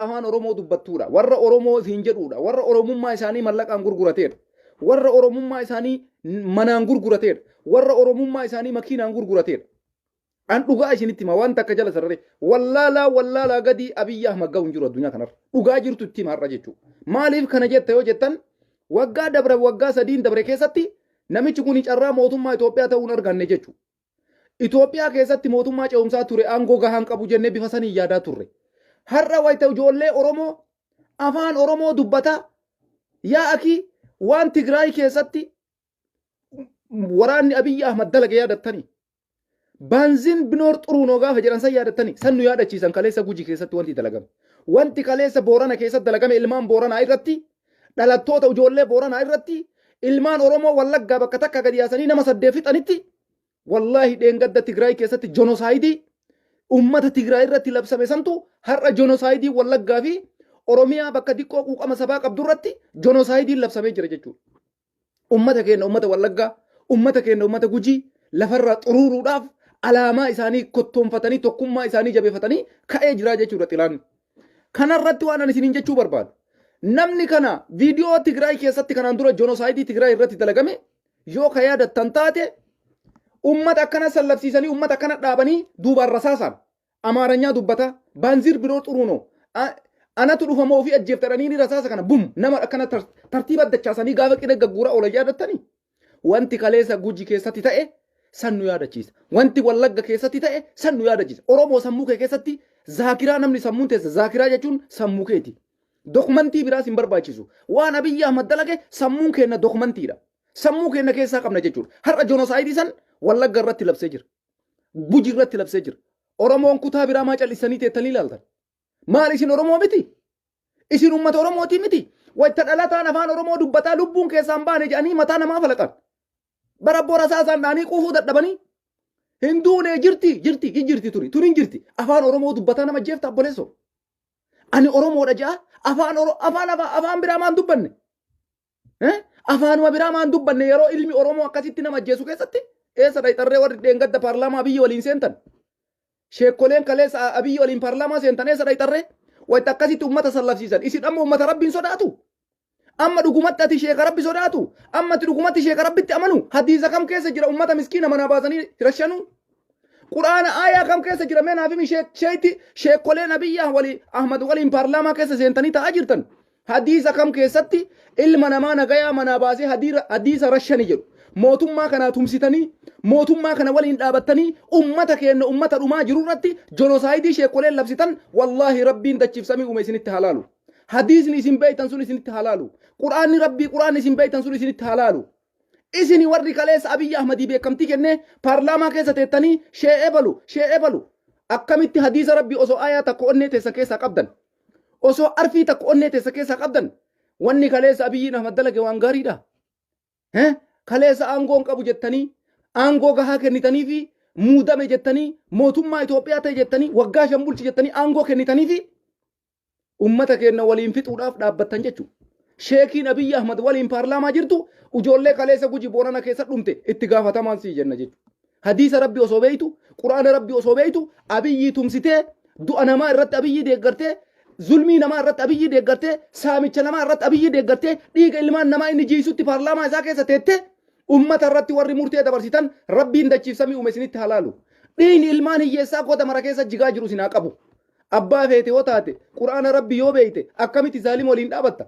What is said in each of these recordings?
Afaan Oromoo dubbattuudha. Warra Oromoo ifiin jedhuudha. Warra Oromummaa isaanii mallaqaan gurgurateedha. Warra Oromummaa isaanii manaan gurgurateedha. Warra Oromummaa isaanii makiinaan gurgurateedha. An dhugaa isinitti hima, waan takka jala sararee wallaalaa wallaalaa gadii Abiyyi Ahmad ga'u hin jiru addunyaa kanarra. Dhugaa jirtu itti hima har'a jechuudha. Maaliif kana jetta yoo jettan, waggaa dabre, waggaa 3n dabre keessatti namichi kun carraa mootummaa Itoophiyaa ta'uu hin arganne jechuudha. Itoophiyaa keessatti mootummaa ce'umsaa ture, aangoo gahaan qabu jennee bifa saniin yaadaa turre. Har'a wayita ijoollee Oromoo Afaan Oromoo dubbataa, yaa akii, waan Tigraay keessatti waraanni Abiyyi Ahmad dalage yaadattanii? Baanziin binoor xuruunoo gaafa jedhan san yaadattanii? San nu yaadachiisan kaleessa Guji keessatti wanti dalagame. Wanti kaleessa Boorana keessatti dalagame ilmaan Booranaa irratti, dhalattoota ijoollee Booranaa irratti, ilmaan Oromoo Wallaggaa bakka takka gadi yaasanii nama saddeet fixanitti, wallaahi dheengadda Tigraay keessatti jonosaayidii ummata Tigraay irratti labsame santu har'a jonosaayidii Wallaggaa fi Oromiyaa bakka diqqoo quuqama sabaa qabdu irratti jonosaayidiin labsamee jira jechuudha. Ummata keenya, ummata Wallaggaa, ummata keenya, ummata Gujii lafarraa xuruuruudhaaf alaamaa isaanii kottoonfatanii, tokkummaa isaanii jabeeffatanii ka'ee jira jechuudha xilaanni. Kanarratti waan ani isiniin jechuu barbaadu. Namni kana viidiyoo Tigraay keessatti kanaan dura jonosaayidii Tigraay irratti dalagame yoo ka yaadattan taate, ummata akkana sallabsiisanii, ummata akkana dhaabanii, duubaan rasaasaan Amaaranyaa dubbataa baanziir biroo xuruunoo anatu dhufa moo ofii ajjeeftadhanii ni rasaasa kana bum nama akkana tartiiba dachaasanii gaafa qiree gagguuraa oolan yaadattanii? Wanti kaleessa Guji keessatti ta'e san nu yaadachiisa. Wanti Wallagga keessatti ta'e san nu yaadachiisa. Oromoo, sammuu kee keessatti zaakiraa, namni sammuun teessa zaakiraa jechuun sammuu keeti. Dokumantii biraas hin barbaachisu. Waan Abiyyi Ahmad dalage sammuun keenya dokumantiidha. Sammuu keenya keessaa qabna jechuudha. Har'a jonosaayidii san Wallagga irratti labsee jira. Guji irratti labsee jira. Oromoon kutaa biraa maa callisanii teettanii ilaaltan? Maal, isin Oromoo miti? Isin uummata Oromootii miti? Wayita dhalataan Afaan Oromoo dubbataa lubbuun keessaan baane jedhanii mataa namaa falaxan. Bara bora saasaan dhaanii quufuu dadhabanii. Hin duune, jirti, jirti, hin jirti, tuni tuni hin jirti. Afaan Oromoo dubbataa nama jeefta, obboleessoo. Ani Oromoodha ja'a, afaan Oro afaan afaan afaan biraa maan dubbanne? Afaanuma biraa maan dubbanne? Yeroo ilmi Oromoo akkasitti nama ajjeesu keessatti eessa dhayxarree, warri dheengadda paarlaamaa Abiyyi waliin seentan? Sheekkoleen kaleessa Abiyyi waliin paarlaamaa seentan eessa dhayxarree? Wayita akkasitti uummata sallafsiisan. Isin amma uummata Rabbiin sodaatu? Amma dhugumatti ati sheeka Rabbi sodaatu? Amma ati dhugumatti sheeka Rabbitti amanu? Hadiisa kam keessa jira uummata miskiina manaa baasanii rashanuu? Quraana aayaa kam keessa jira mee naaf himi, sheeyti sheekkoleen Abiyyi walii Ahmad waliin paarlaamaa keessa seentanii taa'aa jirtan? Hadiisa kam keessatti ilma namaa nagayaa manaa baasee hadiisa rashani jedhu? Mootummaa kanaa tumsitanii, mootummaa kana waliin dhaabattanii, ummata keenya ummata dhumaa jiru irratti jonosaayidii sheekkoleen labsitan, wallaahi Rabbiin dachiif samii uume isinitti halaalu. Hadiisni isin beektan sun isinitti halaalu. Quraanni Rabbii, quraanni isin beektan sun isinitti halaalu. Isini warri kaleessa Abiyyi Ahmadii beekamtii kennee paarlaamaa keessa teettanii shee ebalu, shee ebalu. Akkamitti hadiisa Rabbii osoo aayaa takka onnee teessan keessaa qabdan? Osoo arfii takka onnee teessa keessaa qabdan, wanni kaleessa Abiyyiin Ahmad dalage waan gaariidha? Kaleessa aangoo hin qabu jettanii aangoo gahaa kennitanii fi muudame jettanii, mootummaa Itoophiyaa ta'e jettanii, waggaa 5 bulchi jettanii aangoo kennitanii fi ummata keenya waliin fixuudhaaf dhaabbattan jechuudha. Sheekiin Abiyyi Ahmad waliin paarlaamaa jirtu ijoollee kaleessa Guji Boorana keessa dhumte itti gaafatamaan sii jenna jechuudha. Hadiisa Rabbi osoo beeytu, Quraana Rabbi osoo beeytu, Abiyyii tumsitee, du'a namaa irratti Abiyyii deeggartee, zulmii namaa irratti Abiyyii deeggartee, saamicha namaa irratti Abiyyii deeggartee, dhiiga ilmaan namaa inni jiisutti paarlaamaa isaa keessa teettee, ummata irratti warri murtee dabarsitan, Rabbiin dachiif samii uume isinitti halaalu. Dhiigni ilmaan hiyyeessaa goda mara keessa jigaa jiru isin haa qabu. Abbaa feete yoo taate, Quraana Rabbi yoo beeyte, akkamitti zaalima waliin dhaabatta?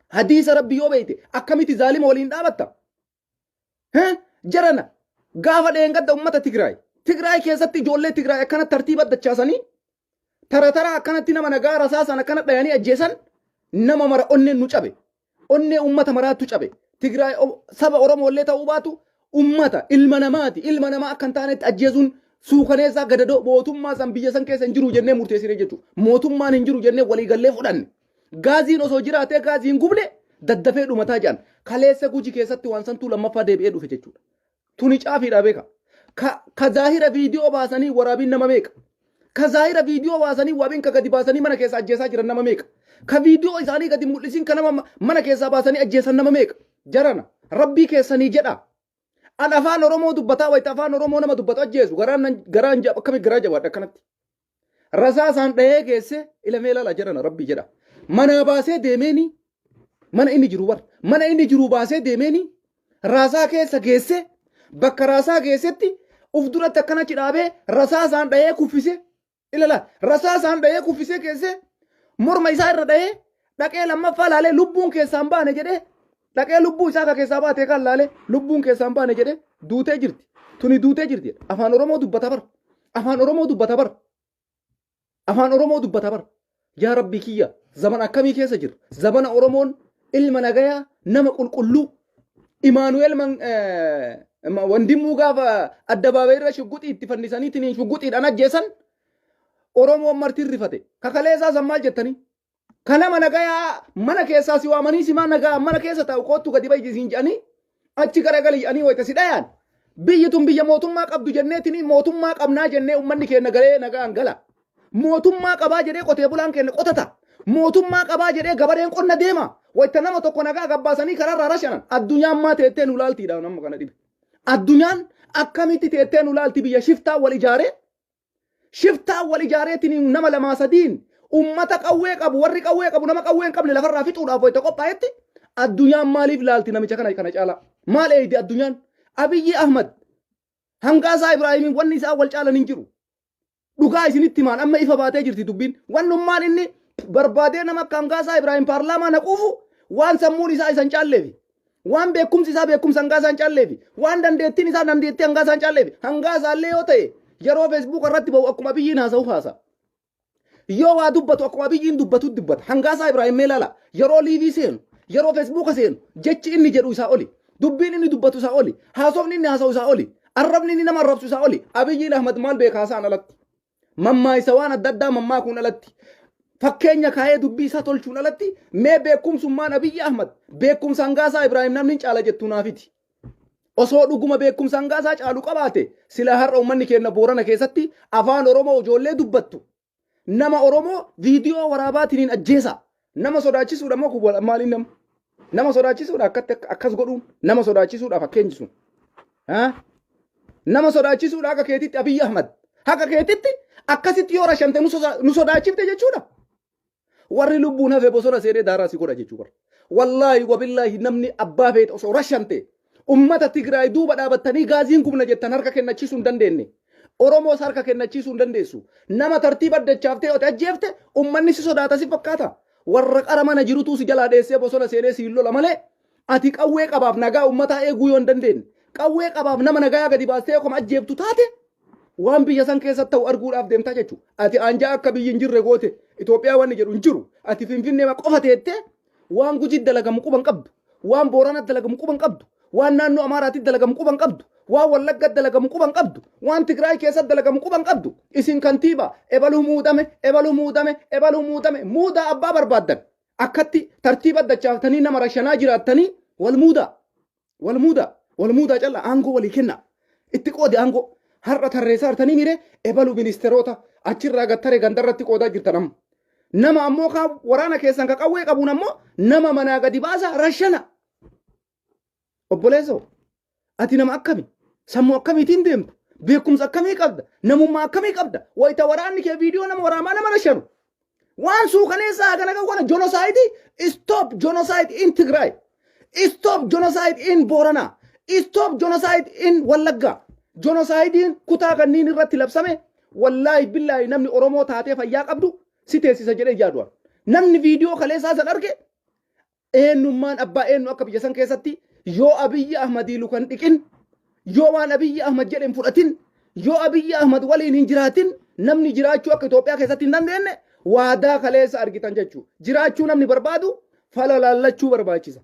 Hadiisa Rabbi yoo beeyte, akkamitti zaalima waliin dhaabatta? Jarana, gaafa dheengadda ummata Tigraay. Tigraay keessatti ijoollee Tigraay akkana tartiiba dachaasanii, tara tara akkanatti nama nagaa rasaasan akkana dhayanii ajjeesan, nama mara onneen nu cabe. Onnee ummata maraattu cabe. Tigraay saba Oromoo illee ta'uu baatu ummata ilma namaati. Ilma namaa akka hin taanetti ajjeesuun suukaneessaa, gadadoo mootummaa san biyya san keessa hin jiru jennee murteessine jechuudha. Mootummaan hin jiru jennee waliigallee fudhanne. Gaaziin osoo jiraatee gaaziin gubne daddafee dhumataa jedhan. Kaleessa Guji keessatti waan santuu lammaffaa deebi'ee dhufe jechuudha. Tuni caafiidha, beeka. Ka zaahira viidiyoo baasanii waraabiin nama meeqa? Ka zaahira viidiyoo baasanii waabiin ka gadi baasanii mana keessa ajjeesaa jiran nama meeqa? Ka viidiyoo isaanii gadi mul'isin ka nama mana keessaa baasanii ajjeesan nama meeqa? Jarana, Rabbii keessanii jedha. An Afaan Oromoo dubbataa wayita Afaan Oromoo nama dubbatu ajjeesu garaan garaan akkamitti garaa jabaadha akkanatti. Rasaasaan dhahee geesse ilamee lala jedhana rabbi jedha. Manaa baasee deemeeni mana inni jiru bar mana inni jiru baasee deemeeni raasaa keessa geesse bakka raasaa geessetti uf duratti akkana achi dhaabee rasaasaan dhahee kuffise ilala rasaasaan dhahee kuffisee geesse morma isaa irra dhahee dhaqee lammaffaa laalee lubbuun keessaan baane jedhee dhaqee lubbuu isaa ka keessaa baatee kan laalee lubbuun keessaan baane jedhee duutee jirti tuni duutee jirti afaan Oromoo dubbata bar afaan Oromoo dubbata bar Afaan Oromoo dubbata bar. Yaa Rabbii kiyya zamana akkamii keessa jirra? Zamana Oromoon ilma nagayaa nama qulqulluu Imaanu'eel Wandimmuu gaafa addabaabayii irra shugguxii itti fannisaniitiin shugguxiidhaan ajjeesan Oromoon marti rifate. Kakaleessaa san maal jettanii? Ka nama nagayaa mana keessaa si waamanii simaa nagaa mana keessa taa'u koottu gadi bahi siin jedhanii achi garagali jedhanii wayita si dhayaan biyyi tun biyya mootummaa qabdu jenneetiin mootummaa qabnaa jennee uummanni keenya galee nagaan gala. Mootummaa qabaa jedhee qotee bulaan keenya qotata. Mootummaa qabaa jedhee gabareen qonna deema. Wayita nama tokko nagaa gabbaasanii karaarraa rashanan addunyaan maa teettee nu laaltiidha nama kana dhibe. Addunyaan akkamitti teettee nu laalti biyya shiftaa wal ijaaree Shiftaan wal ijaareetiin nama lamaa sadiin ummata qawwee qabu warri qawwee qabu nama qawwee hin qabne lafarraa fixuudhaaf wayita qophaa'etti addunyaan maaliif laalti namicha kana kana caalaa? Maal eeydi addunyaan? Abiyyi Ahmad hangaasaa Ibraahimiin wanni isaa wal caalan hin jiru. Dhugaa isinitti himaan amma ifa baatee jirti dubbiin. Wannummaan inni barbaadee nama akka hangaasaa Ibraahim paarlaamaa naquufu waan sammuun isaa isa hin caalleefi. Waan beekumsi isaa beekumsa hangaasaa hin caalleefi. Waan dandeettiin isaa dandeettii hangaasaa hin caalleefi. Hangaasaa illee yoo ta'e yeroo Facebook irratti ba'u akkuma Abiyyiin haasa'u haasa. Yoo waa dubbatu akkuma Abiyyiin dubbatu dubbata. Hangaasaa Ibraahim mee ilaala. Yeroo liivii seenu, yeroo Facebook seenu jechi inni jedhu isaa oli. Dubbiin inni dubbatu isaa oli. Haasofni inni haasa'u isaa oli. Arrabni inni nama arrabsu isaa oli. Abiyyiin Ahmad maal beeka haasa'an alatti. Mammaaysa waan adda addaa mammaakuun alatti. Fakkeenya kaayee dubbii isaa tolchuun alatti mee beekumsummaan Abiyyi Ahmad beekumsa hangaasaa Ibraahim namni hin caala jettu naafiti. Osoo dhuguma beekumsa hangaasaa caalu qabaate silaa har'a uummanni keenya Boorana keessatti afaan Oromoo ijoollee dubbattu nama Oromoo viidiyoo waraabaatiin ajjeesa. Nama sodaachisuudha moo kun maaliin nama? Nama sodaachisuudha akkatti akkas godhuun nama sodaachisuudha fakkeenyi sun. Nama sodaachisuudha akka keetitti Abiyyi Ahmad. Akka keetitti akkasitti yoo rashante nu sodaachifte jechuudha. Warri lubbuun hafe bosona seenee daaraa si godha jechuu bara. Wallaahi wabillaahi namni abbaa feete osoo rashante ummata Tigraay duuba dhaabattanii gaaziin gubna jettan harka kennachiisuu hin dandeenye. Oromoos harka kennachiisuu hin dandeessu. Nama tartiiba dachaaftee oti ajjeefte ummanni si sodaata si fakkaata. Warra qara mana jirutuu si jalaa dheessee bosona seenee siin lola malee ati qawwee qabaaf nagaa ummataa eeguu yoo hin dandeenye qawwee qabaaf nama nagayaa gadi baastee akkuma ajjeeftu taate waan biyya san keessatti ta'u arguudhaaf deemtaa jechuudha. Ati aanjaa akka biyyi hin jirre goote Itoophiyaa wanni jedhu hin jiru. Ati Finfinnee qofa teettee waan Gujii dalagamu quba hin qabdu. Waan Booranatti dalagamu quba hin qabdu. Waan naannoo Amaaraatti dalagamu quba hin qabdu. Waan Wallaggatti dalagamu quba hin qabdu. Waan Tigraay keessatti dalagamu quba hin qabdu. Isin kantiibaa ebaluu muudame, ebaluu muudame, ebaluu muudame, muudaa abbaa barbaaddan. Akkatti tartiiba dachaaftanii nama rashanaa jiraattanii wal muudaa. Wal muudaa. Wal muudaa callaa aangoo walii kennaa. Itti qoodi aangoo. Har'a tarreessaa jirtanii miire ebalu ministeerota achirraa gattare gandarratti qoodaa jirtan amma. Nama ammoo kaa waraana keessan ka qawwee qabuun ammoo nama manaa gadi baasa rashana. Obboleessoo ati nama akkami? Sammuu akkamiitiin deemta? Beekumsa akkamii qabda? Namummaa akkamii qabda? Wayita waraanni kee viidiyoo nama waraabaa nama rashanu. Waan suukaneessaa hagana qabu kana genocide stop genocide in Tigray. Stop genocide in Boorana. Stop genocide in Wallagga. Genocidein kutaa kanneen irratti labsame wallaahi billaahi namni Oromoo taatee fayyaa qabdu si teessisa jedhee yaadu. Namni viidiyoo kaleessaa san arge eenyummaan abbaa eenyu akka biyya san keessatti yoo Abiyyi Ahmadii lukan dhiqin yoo waan Abiyyi Ahmad jedhe hin fudhatin yoo Abiyyi Ahmad waliin hin jiraatin namni jiraachuu akka Itoophiyaa keessatti hin dandeenye waadaa kaleessa argitan jechuudha. Jiraachuu namni barbaadu fala laallachuu barbaachisa.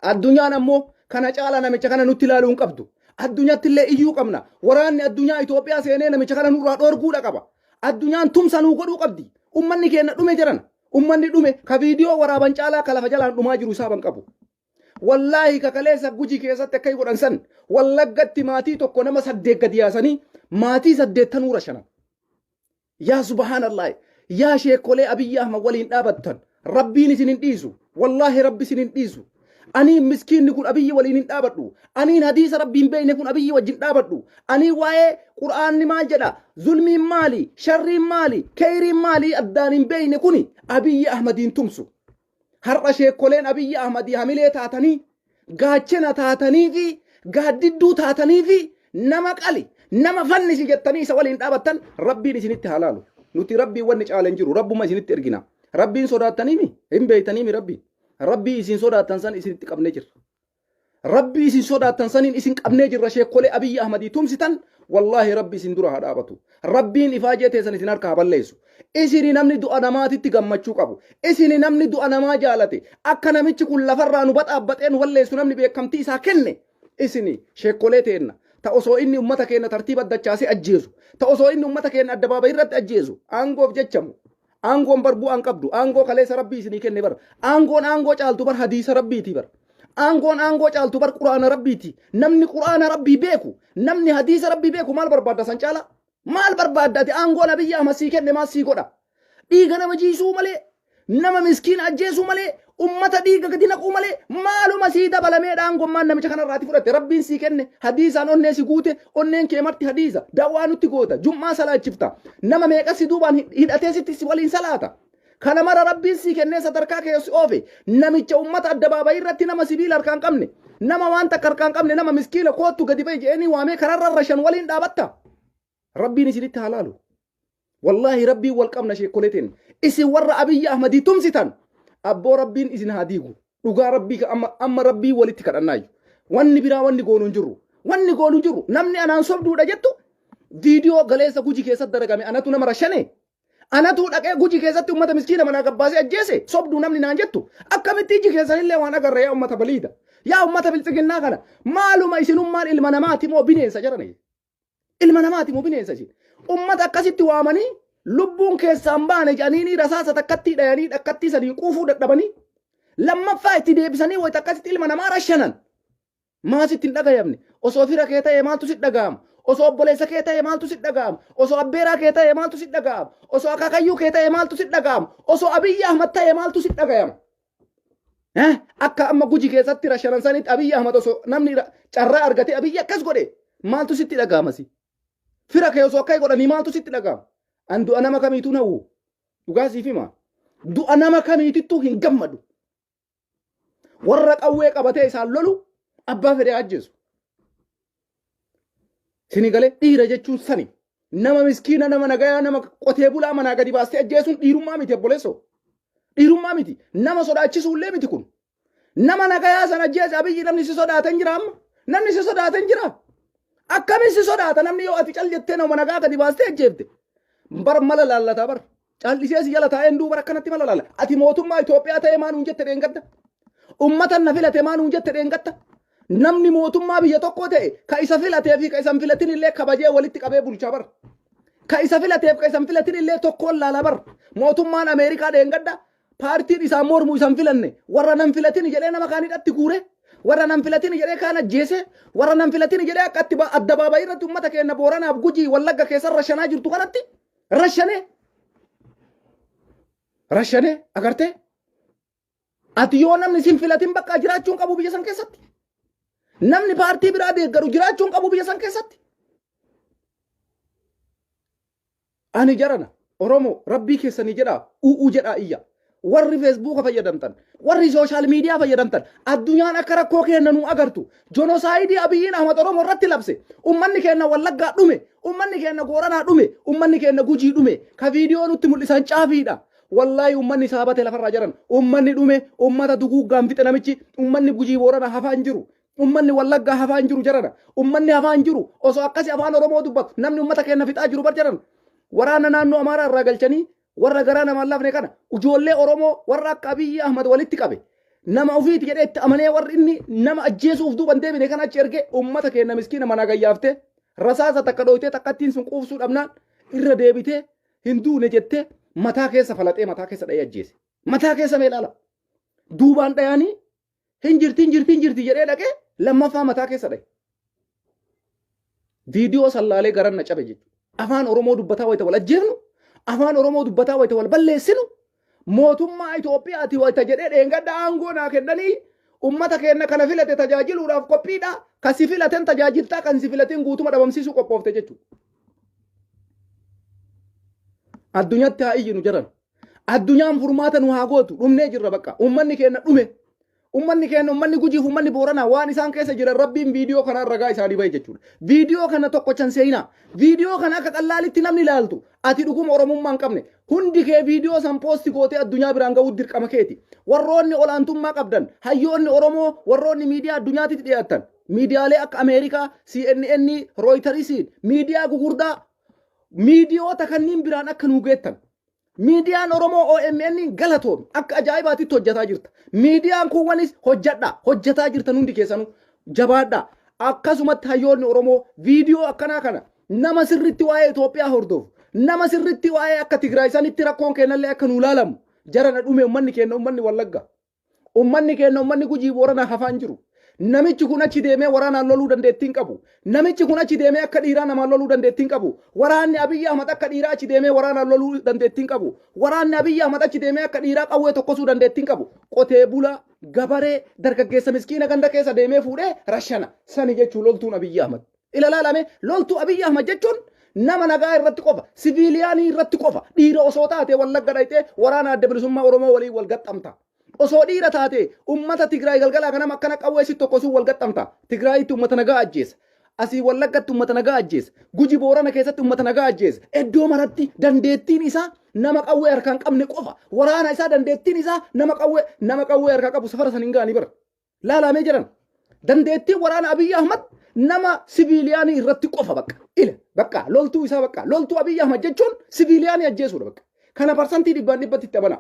Addunyaan ammoo kana caalaa namicha kana nutti ilaaluu hin qabdu. Addunyaatti illee iyyuu qabna. Waraanni addunyaa Itoophiyaa seenee namicha kana nurraa dhoorguudha qaba. Addunyaan tumsa nuu godhuu qabdi. Ummanni keenya dhume jiran. Ummanni dhume ka viidiyoo waraaban caalaa ka lafa jalaan dhumaa jiru isaaban qabu. Wallaahi ka kaleessa Gujii keessatti akka godhan san Wallaggatti maatii tokko nama saddeet gadi yaasanii maatii saddeettanuu rashanan. Yaa subhaanallah yaa sheekolee Abiyyi Ahmad waliin dhaabattan rabbiin isin hin dhiisu. Wallaahi rabbi isin hin dhiisu. Aniin miskiinni kun Abiyyi waliin hin dhaabadhu. Aniin hadiisa Rabbii hin beekne kun Abiyyi wajjin dhaabadhu. Aniin waa'ee Qur'aanni maal jedha? Zulmiin maali? Sharriin maali? Keeyriin maali? Addaan hin beekne kuni Abiyyi Ahmadiin tumsu. Har'a sheekkoleen Abiyyi Ahmadii hamilee taatanii, gaachena taatanii fi gaaddidduu taatanii fi nama qali, nama fannisi jettanii isa waliin dhaabattan Rabbiin isinitti haa laalu. Nuti Rabbiin wanni caala hin jiru. Rabbuma isinitti ergina. Rabbiin sodaattaniimi? Hin beektaniimi Rabbiin? Rabbii isin sodaattan san isinitti qabnee jirra. Rabbii isin sodaattan saniin isin qabnee jirra sheekkolee Abiyyi Ahmadii tumsitan wallaahi Rabbi isin dura haa dhaabatu. Rabbiin ifaajee teessan isin harka haa balleessu. Isini namni du'a namaatitti gammachuu qabu. Isini namni du'a namaa jaalate. Akka namichi kun lafarraa nu baxaabbaxee nu balleessu namni beekamtii isaa kenne. Isini sheekkolee teenna. Ta osoo inni ummata keenna tartiiba dachaasee ajjeesu. Ta osoo inni ummata keenna addabaabayii irratti ajjeesu. Aangoof jechamu. Aangoon bar bu'aan qabdu. Aangoo kaleessa Rabbii isinii kenne bar. Aangoon aangoo caaltu bar hadiisa Rabbiiti bar. Aangoon aangoo caaltu bar Qur'aana Rabbiiti. Namni Qur'aana Rabbii beeku, namni hadiisa Rabbii beeku maal barbaadda san caalaa? Maal barbaadda ati aangoon Abiyyi Ahmad sii kenne maal sii godha? Dhiiga nama jiisuu malee, nama miskiina ajjeesuu malee, ummata dhiiga gadi naquu malee maaluma sii dabalameedha aangommaan namicha kanarraati fudhatte Rabbiin sii kenne hadiisaan onnee si guute onneen kee marti hadiisa da'waa nutti goota jum'aa salaachifta nama meeqa si duubaan hidhatee sitti si waliin salaata kana mara Rabbiin sii kennee sadarkaa kee si oofe namicha ummata addabaabayii irratti nama sibiila harkaan qabne nama waan takka harkaan qabne nama miskiina koottu gadi ba'i jedhanii waamee kararra rashan waliin dhaabatta Rabbiin isinitti haa laalu. Wallaahi Rabbiin wal qabna sheekkolee teen. Isin warra Abiyyi Ahmadii tumsitan abboo Rabbiin isin haa diigu. Dhugaa Rabbii ka amma amma Rabbii walitti kadhannaayu. Wanni biraa wanni goonu hin jirru. Wanni goonu hin jirru. Namni anaan sobduudha jettu viidiyoo galeessa Guji keessatti dalagame anatu nama rashane. Anatu dhaqee Guji keessatti ummata miskiina manaa gabbaasee ajjeese sobduu namni naan jettu akkamitti iji keessanillee waan agarre yaa ummata baliida. Yaa ummata biltsiginnaa kana maaluma isinummaan ilma namaati moo bineensa jedhani. Ilma namaati moo bineensa isin? Ummata akkasitti waamanii lubbuun keessaan baane jedhanii rasaasa takkattii dhayanii dhakkattii sanii quufuu dadhabanii lammaffaa itti deebisanii wayita akkasitti ilma namaa rashanan. Maa sitti hin dhagayamne? Osoo fira kee ta'e maaltu sitti dhaga'ama? Osoo obboleessa kee ta'e maaltu sitti dhaga'ama? Osoo abbeeraa kee ta'e maaltu sitti dhaga'ama? Osoo akaakayyuu kee ta'e maaltu sitti dhaga'ama? Osoo Abiyyi Ahmad ta'e maaltu sitti dhagayama? Eh? Akka amma Guji keessatti rashanan sanitti Abiyyi Ahmad osoo namni carraa argatee Abiyyi akkas godhe maaltu sitti dhaga'ama si? Fira kee osoo akka godhanii maaltu sitti dhaga'ama? An du'a nama kamiituu na hawwu. Dhugaa siif hima. Du'a nama kamiitittuu hin gammadu. Warra qawwee qabatee isaan lolu abbaa fedhee ajjeesu. Sini galee dhiira jechuun sani. Nama miskiina nama nagayaa nama qotee bulaa manaa gadi baastee ajjeesuun dhiirummaa miti obboleessoo. Dhiirummaa miti. Nama sodaachisuu illee miti kun. Nama nagayaa sana ajjeese Abiyyi namni si sodaata hin jira amma. Namni si sodaata hin jira. Akkamiin si sodaata namni yoo ati cal jettee nama nagaa gadi baastee ajjeefte. Bar mala laallataa bar. Callisee si jala taa'een duuba akkanatti mala laala. Ati mootummaa Itoophiyaa ta'ee maa nuun jette dheengadda? Ummata na filate maa nuun jette dheengadda? Namni mootummaa biyya tokkoo ta'e ka isa filatee fi ka isa hin filatin illee kabajee walitti qabee bulchaa bar. Ka isa filateef ka isa hin filatin illee tokkoon laala bar. Mootummaan Ameerikaa dheengadda paartiin isaan mormu isa hin filanne warra nan filatin jedhee nama kaan hidhatti guure. Warra nan filatin jedhee kaan ajjeese. Warra nan filatin jedhee akka itti addabaabayii irratti uummata keenya Booranaaf Gujii Wallagga keessa rashanaa jirtu kanatti Rashanee. Rashanee agartee? Ati yoo namni sin filatin bakka jiraachuu hin qabu biyya san keessatti. Namni paartii biraa deeggaru jiraachuu hin qabu biyya san keessatti. Ani jarana Oromoo rabbii keessanii jedhaa u'uu jedhaa iyya. Warri feesbuuka fayyadamtan, warri sooshaal miidiyaa fayyadamtan, addunyaan akka rakkoo keenna nu agartu. Jonosaayidii Abiyyiin Ahmad Oromoo irratti labse. Ummanni keenna Wallaggaa dhume, ummanni keenna Gooranaa dhume, ummanni keenna Gujii dhume. Ka viidiyoo nutti mul'isan caafiidha. Wallaahi ummanni saabate lafarraa jiran. Ummanni dhume, ummata duguuggaan fixe namichi, ummanni Gujii Booranaa hafaa hin jiru. Ummanni Wallaggaa hafaa hin jiru jarana. Ummanni hafaa hin jiru. Osoo akkasi afaan Oromoo dubbatu namni ummata keenna fixaa jiru bar jaran. Waraana naannoo Amaaraa irraa galchanii warra garaa namaan lafne kana ijoollee Oromoo warra akka Abiyyi Ahmad walitti qabe nama ofiiti jedhee itti amanee warri inni nama ajjeesuuf duuban deebine kana achi ergee ummata keenya miskiina manaa gayyaaftee rasaasa takka dhooytee takkattiin sun quufsuu dhabnaan irra deebitee hin duune jettee mataa keessa falaxee mataa keessa dha'ee ajjeese. Mataa keessa mee ilaala. Duubaan dhayanii hin jirti hin jirti hin jirti jedhee dhaqee lammaffaa mataa keessa dha'e. Viidiyoo sallaalee garan na cabe jechuudha. Afaan Oromoo dubbataa wayita wal ajjeefnu, afaan Oromoo dubbataa wayita wal balleessinu, mootummaa Itoophiyaati wayita jedhee dheengadda aangoo naa kennanii Ummata keenya kana filate tajaajiluudhaaf qophiidha. Kan si filaten tajaajiltaa, kan si filatin guutuma dhabamsiisuu qophoofte jechuudha. Addunyaatti haa iyyinu jaran. Addunyaan furmaata nu haa gootu. Dhumnee jirra bakka. Ummanni keenya dhume. Ummanni keenya, ummanni Gujiif ummanni Booranaa, waan isaan keessa jiran Rabbiin viidiyoo kanaan ragaa isaanii bahe jechuudha. Viidiyoo kana tokkochan seenaa. Viidiyoo kana akka qallaalitti namni ilaaltu. Ati dhuguma Oromummaa hin qabne. Hundi kee viidiyoo san post gootee addunyaa biraan ga'uu dirqama keeti. Warroonni olaantummaa qabdan, hayyoonni Oromoo, warroonni miidiyaa addunyaatitti dhiyaatan, miidiyaalee akka Ameerikaa, CNN, Reutersiin, miidiyaa gugurdaa, miidiyoota kanneen biraan akka nuu geettan. Miidiyaan Oromoo OMN galatoomi. Akka ajaa'ibaatitti hojjetaa jirta. Miidiyaan kuuwwanis hojjedha. Hojjetaa jirtan hundi keessanuu. Jabaadha. Akkasumatti hayyoonni Oromoo viidiyoo akkanaa kana nama sirritti waa'ee Itoophiyaa hordofu, nama sirritti waa'ee akka Tigraay sanitti rakkoon keenyallee akka nuu laalamu. Jara na dhume ummanni keenya, ummanni Wallagga. Ummanni keenya, ummanni Gujii Booranaa hafaan jiru. Namichi kun achi deemee waraanaan loluu dandeettii hin qabu. Namichi kun achi deemee akka dhiiraa namaan loluu dandeettii hin qabu. Waraanni Abiyyi Ahmad akka dhiiraa achi deemee waraanaan loluu dandeettii hin qabu. Waraanni Abiyyi Ahmad achi deemee akka dhiiraa qawwee tokkosuu dandeettii hin qabu. Qotee bulaa, gabaree, dargaggeessa miskiina ganda keessa deemee fuudhee rashana. Sani jechuun loltuun Abiyyi Ahmad. Ilalaalame, loltuu Abiyyi Ahmad jechuun nama nagaa irratti qofa, siviiliyaanii irratti qofa. Dhiira osoo taate Wallagga dhayxee waraana Adda Bilisummaa Oromoo waliin wal gaxxamta. Osoo dhiira taate ummata Tigraay galgalaa ganama akkana qawwee si tokkosuu wal gaxxamta. Tigraayitti ummata nagaa ajjeesa. Asii Wallaggatti ummata nagaa ajjeesa. Guji Boorana keessatti ummata nagaa ajjeesa. Iddoo maratti dandeettiin isaa nama qawwee harkaan qabne qofa. Waraana isaa dandeettiin isaa nama qawwee harkaa qabu safara san hin ga'anii bara. Laalamee jiran. Dandeettiin waraana Abiyyi Ahmad nama siviiliyaanii irratti qofa bakka. Ila bakka loltuu isaa, bakka loltuu Abiyyi Ahmad jechuun siviiliyaanii ajjeesuudha bakka. Kana 100% itti amana.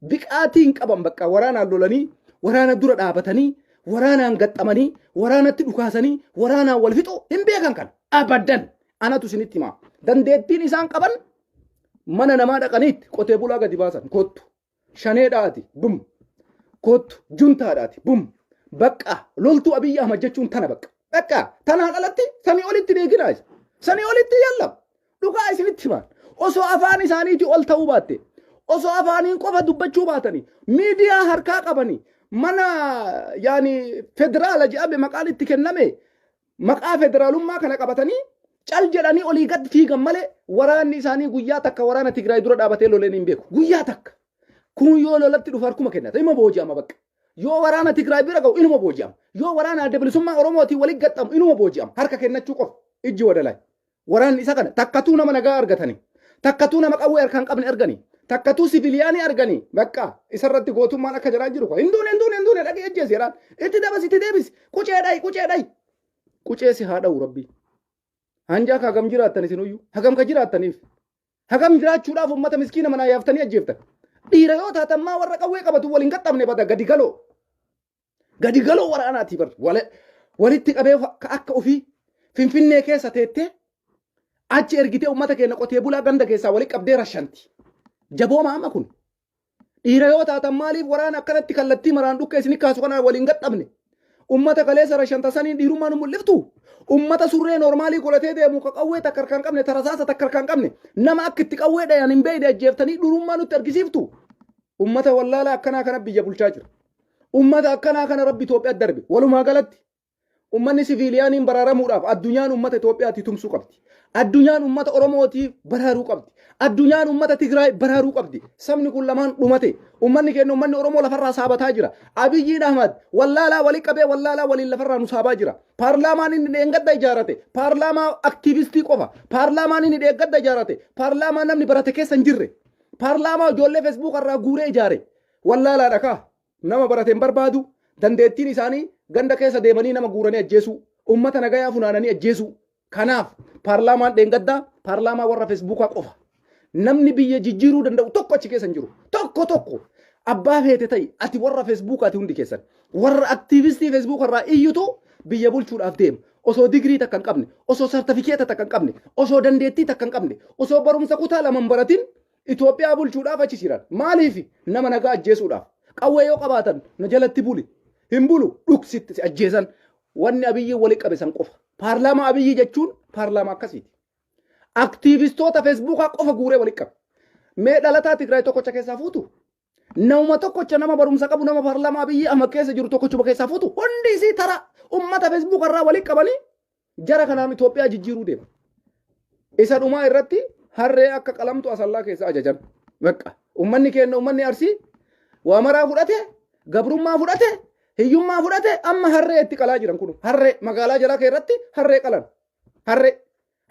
Biqaatii hin qaban bakka, waraanaan lolanii, waraana dura dhaabatanii, waraanaan gaxxamanii, waraanatti dhukaasanii, waraanaan wal fixuu hin beekan kana. Abaddan anatu isinitti hima. Dandeettiin isaan qaban mana namaa dhaqaniitti qotee bulaa gadi baasan, kottu. Shaneedhaati bum, kottu, juntaadhaati bum, bakka loltuu Abiyyi Ahmad jechuun tana bakka. Bakka tanaan alatti sanii olitti beekinaa isa. Sanii olitti yalla. Dhugaa isinitti himaan. Osoo afaan isaaniitii ol ta'uu baatte, osoo afaaniin qofa dubbachuu baatanii, miidiyaa harkaa qabanii, mana yaani federaala jedhame maqaan itti kenname, maqaa federaalummaa kana qabatanii cal jedhanii olii gad fiigan malee, waraanni isaanii guyyaa takka waraana Tigraay dura dhaabatee loleen hin beeku. Guyyaa takka. Kun yoo lolatti dhufu harkuma kennata. Ima booji'ama bakka. Yoo waraana Tigraay bira ga'u inuma booji'ama. Yoo waraana Adda Bilisummaa Oromootiin walitti gaxxamu inuma booji'ama. Harka kennachuu qofa. Ijji wadalaay. Waraanni isa kana takkatuu nama nagaa argatanii. Takkatuu nama qawwee harkaan qabne arganii. Takkatuu siviiliyaanii arganii. Bakka isarratti gootummaan akka jiraa jiru. Hin duune, hin duune, hin duune, dhaqee ajjeesi jedhaan. Itti dabas, itti deebisi. Qucee dhayi, qucee dhayi. Qucee si haa dha'u Rabbi. Hanjaa ka hagam jiraattan isinuyyuu. Hagam ka jiraattaniif. Hagam jiraachuudhaaf uummata miskiina manaa yaaftanii ajjeeftan. Dhiira yoo taatan maa warra qawwee qabatu waliin qaxxamne bada gadi galoo. Gadi galoo waraanaati bar. Walitti qabee akka ofii Finfinnee keessa teettee achi ergitee uummata keenya qotee bulaa ganda keessaa walitti qabdee rashanti. Jabooma amma kun. Dhiira yoo taatan maaliif waraana akkanatti kallattii maraan dhukkee isin kaasu kana waliin gaxxamne? Uummata kaleessa rashanta saniin dhiirummaa nu mul'iftu. Uummata surree normaalii godhatee deemu, ka qawwee takka harkaan qabne, tarasaasa takka harkaan qabne, nama akka itti qawwee dhayan hin beekne ajjeeftanii dhirummaa nutti argisiiftu. Uummata wallaalaa akkanaa kana biyya bulchaa jira. Uummata akkanaa kana Rabbi Itoophiyaa darbe. Walumaa galatti uummanni siviiliyaaniin baraaramuudhaaf addunyaan uummata Itoophiyaatti tumsuu qabdi. Addunyaan uummata Oromootiif baraaruu qabdi. Addunyaan uummata Tigraay baraaruu qabdi. Sabni kun lamaan dhumate. Uummanni keenya, uummanni Oromoo lafarraa saabataa jira. Abiyyiin Ahmad wallaalaa walii qabee wallaalaa waliin lafarraa nu saabaa jira. Paarlaamaan inni dheengadda ijaarate paarlaamaa aktiivistii qofa. Paarlaamaan inni dheengadda ijaarate paarlaamaa namni barate keessa hin jirre. Paarlaamaa ijoollee Facebook irraa guuree ijaare. Wallaalaadha kaa. Nama barate hin barbaadu. Dandeettiin isaanii ganda keessa deemanii nama guuranii ajjeesuu. Uummata nagayaa funaananii ajjeesuu. Kanaaf paarlaamaan dheengaddaa paarlaamaa warra Feesbuukaa qofa. Namni biyya jijjiiruu danda'u tokko achi keessa hin jiru. Tokko tokko abbaa feete ta'i, ati warra Feesbuukaati hundi keessan. Warra aktiivistii Feesbuuka irraa iyyutu biyya bulchuudhaaf deema. Osoo digirii takka hin qabne, osoo sartifikeeta takka hin qabne, osoo dandeettii takka hin qabne, osoo barumsa kutaa lama hin baratin Itoophiyaa bulchuudhaaf achi jiran. Maaliif? Nama nagaa ajjeesuudhaaf. Qawwee yoo qabaatan na jalatti buli. Hin bulu, dhuksitti si ajjeesan. Wanni Abiyyi wali qabe san qofa. Paarlaamaa Abiyyi jechuun paarlaamaa akkasiiti. Aktiivistoota Feesbuukaa qofa guuree wali qabe. Mee dhalataa Tigraay tokkocha keessaa fuutu? Namuma tokkocha nama barumsa qabu nama paarlaamaa Abiyyi Ahmad keessa jiru tokkochuma keessaa fuutu hundi isii tara ummata Facebook irraa walitti qabanii jara kanaan Itoophiyaa jijjiiruu deema. Isa dhumaa irratti harree akka qalamtu Asallaa keessa ajajan. Bakka ummanni keenya ummanni Arsii waa maraa fudhate, gabrummaa fudhate, hiyyummaa fudhate, amma harree itti qalaa jiran kun harree magaalaa jalaa irratti harree qalan. Harree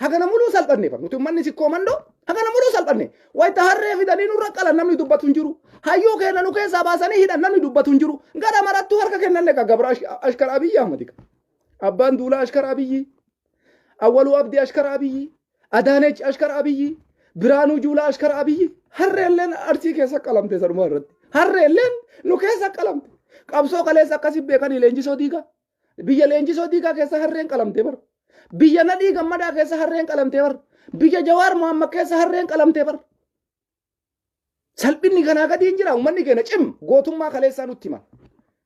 hagana muluu salphanne bar nuti ummanni Sikkoo Mandoo hagana muluu salphanne. Wayita harree fidanii nurra qalan namni dubbatu hin jiru. Hayyuu keenya nu keessaa baasanii hidhan namni dubbatu hin jiru. Gara marattuu harka kennanne ka gabra ashkar Abiyyi Ahmadi. Abbaan Duulaa ashkar Abiyyi. Awwaluu Abdii ashkar Abiyyi. Adaanech ashkar Abiyyi. Biraanuu Juulaa ashkar Abiyyi. Harreelleen Arsii keessa qalamte sanumaa irratti. Harreelleen nu keessa qalamte. Qabsoo kaleessa akkasii beekanii Leenjisoo Diigaa. Biyya Leenjisoo Diigaa keessa harreen qalamte bar. Biyya Nadhii Gammadaa keessa harreen qalamte bar. Biyya Jawaar Mohammad keessa harreen qalamte bar. Salphinni kanaa gadi hin jira. Uummanni keenya cim gootummaa kaleessaa nutti hima.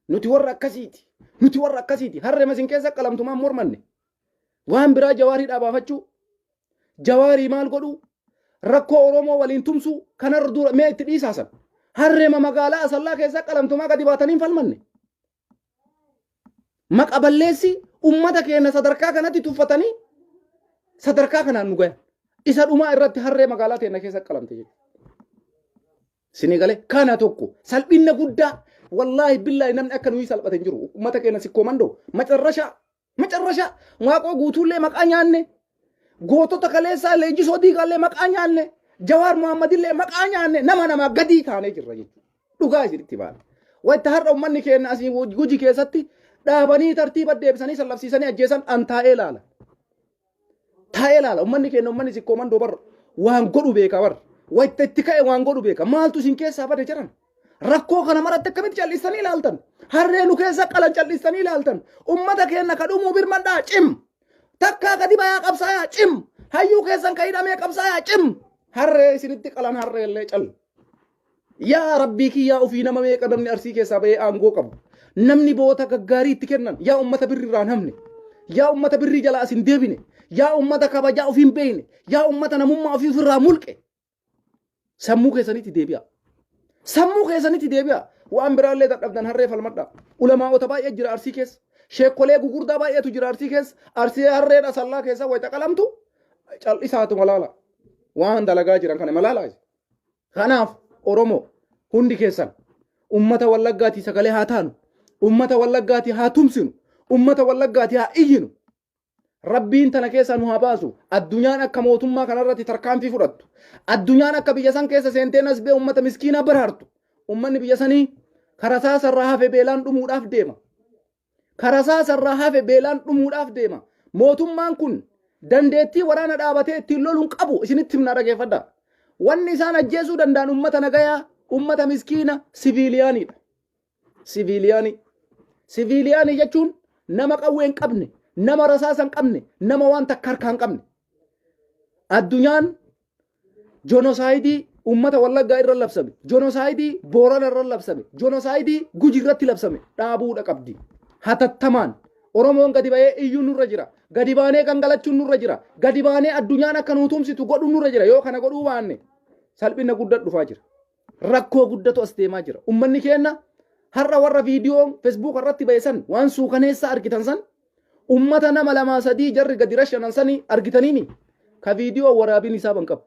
Nuti warra akkasiiti. Nuti warra akkasiiti. Harree masin keessa qalamtumaan mormanne. Waan biraa Jawaarii dhaabaafachuu. Jawaarii maal godhuu? Rakkoo Oromoo waliin tumsuu kanarra dura mee itti dhiisaasan. Harreema magaalaa Asallaa keessa qalamtumaa gadi baatanii hin falmanne. Maqa balleessi ummata keenya sadarkaa kanatti tuffatanii sadarkaa kanaan nu gayan. Isa dhumaa irratti harree magaalaa teenya keessa qalamte jechuudha. Sinii galee kana tokko salphinna guddaa, wallaahi billaahi, namni akka nuyi salphate hin jiru. Ummata keenya Sikkoo Mandoo macarrashaa macarrashaa Waaqoo Guutuullee maqaa nyaanne, gootota kaleessaa Leenjisoo Diigaallee maqaa nyaanne, Jawaar Muhammadillee maqaa nyaanne, nama namaa gadii taanee jirra jechuudha. Dhugaa isinitti baana. Wayita har'a uummanni keenya asii Guji keessatti dhaabanii tartiiba deebisanii sallabsiisanii ajjeesan an taa'ee ilaala. Taa'ee ilaala. Uummanni keenya, uummanni Sikkoo Mandoo barra waan godhu beeka barra. Wayita itti ka'e waan godhu beeka. Maaltu isin keessaa bade jedhan? Rakkoo kana maratti akkamitti cal'istanii ilaaltan? Harree nu keessa qalan cal'istanii ilaaltan. Uummata keenya ka dhumuu birmadhaa, cim. Takkaa gadi bayaa qabsaayaa, cim. Hayyuu keessan ka hidhamee qabsaayaa, cim. Harree isinitti qalan harree illee cal. Yaa Rabbii kiyyaa, ofii nama meeqa namni Arsii keessaa bahee aangoo qabu. Namni boota gaggaarii itti kennan. Yaa ummata birri irraa hin hafne. Yaa ummata birrii jalaa as hin deebine. Yaa ummata kabajaa ofii hin beekne. Yaa ummata namummaa ofii ofirraa mulqe. Sammuu keessanitti deebi'a. Sammuu keessanitti deebi'a. Waan biraallee dadhabdan harree falmadha. Ulamaa'ota baay'ee jira Arsii keessa. Sheekkolee gugurdaa baay'eetu jira Arsii keessa. Arsii harreen Asallaa keessa wayita qalamtu cal'isaatu malaala. Waan dalagaa jiran kana malaala. Kanaaf Oromoo hundi keessan ummata Wallaggaatii sagalee haa taanu. Ummata Wallaggaatii haa tumsinu. Ummata Wallaggaatii haa iyyinu. Rabbiin tana keessaa nu haa baasu. Addunyaan akka mootummaa kanarratti tarkaanfii fudhattu. Addunyaan akka biyya san keessa seentee nasbee ummata miskiinaa baraartu. Ummanni biyya sanii karasaa sarraa hafe beelaan dhumuudhaaf deema. Karasaa sarraa hafe beelaan dhumuudhaaf deema. Mootummaan kun dandeettii waraana dhaabatee ittiin loluun qabu isinitti himnaa, dhageeffadha. Wanni isaan ajjeesuu danda'an ummata nagayaa, ummata miskiina, siviiliyaaniidha. Siviiliyaanii. Siviiliyaanii jechuun nama qawwee hin qabne, nama rasaasa hin qabne, nama waan takka harkaa hin qabne. Addunyaan jonosaayidii ummata Wallaggaa irra labsame, jonosaayidii Boorana irra labsame, jonosaayidii Guji irratti labsame dhaabuudha qabdi. Hatattamaan Oromoon gadi ba'ee iyyuu nurra jira. Gadi baanee gangalachuun nurra jira. Gadi baanee addunyaan akka nuu tumsitu godhuun nurra jira. Yoo kana godhuu baanne salphina guddaa dhufaa jira. Rakkoo guddatu as deemaa jira. Ummanni keenya har'a warra viidiyoo Facebook irratti ba'e san waan suukaneessaa argitan san, ummata nama lamaa sadii jarri gadi rashanan sani argitaniimi, ka viidiyoo waraabin isaa ban qabu.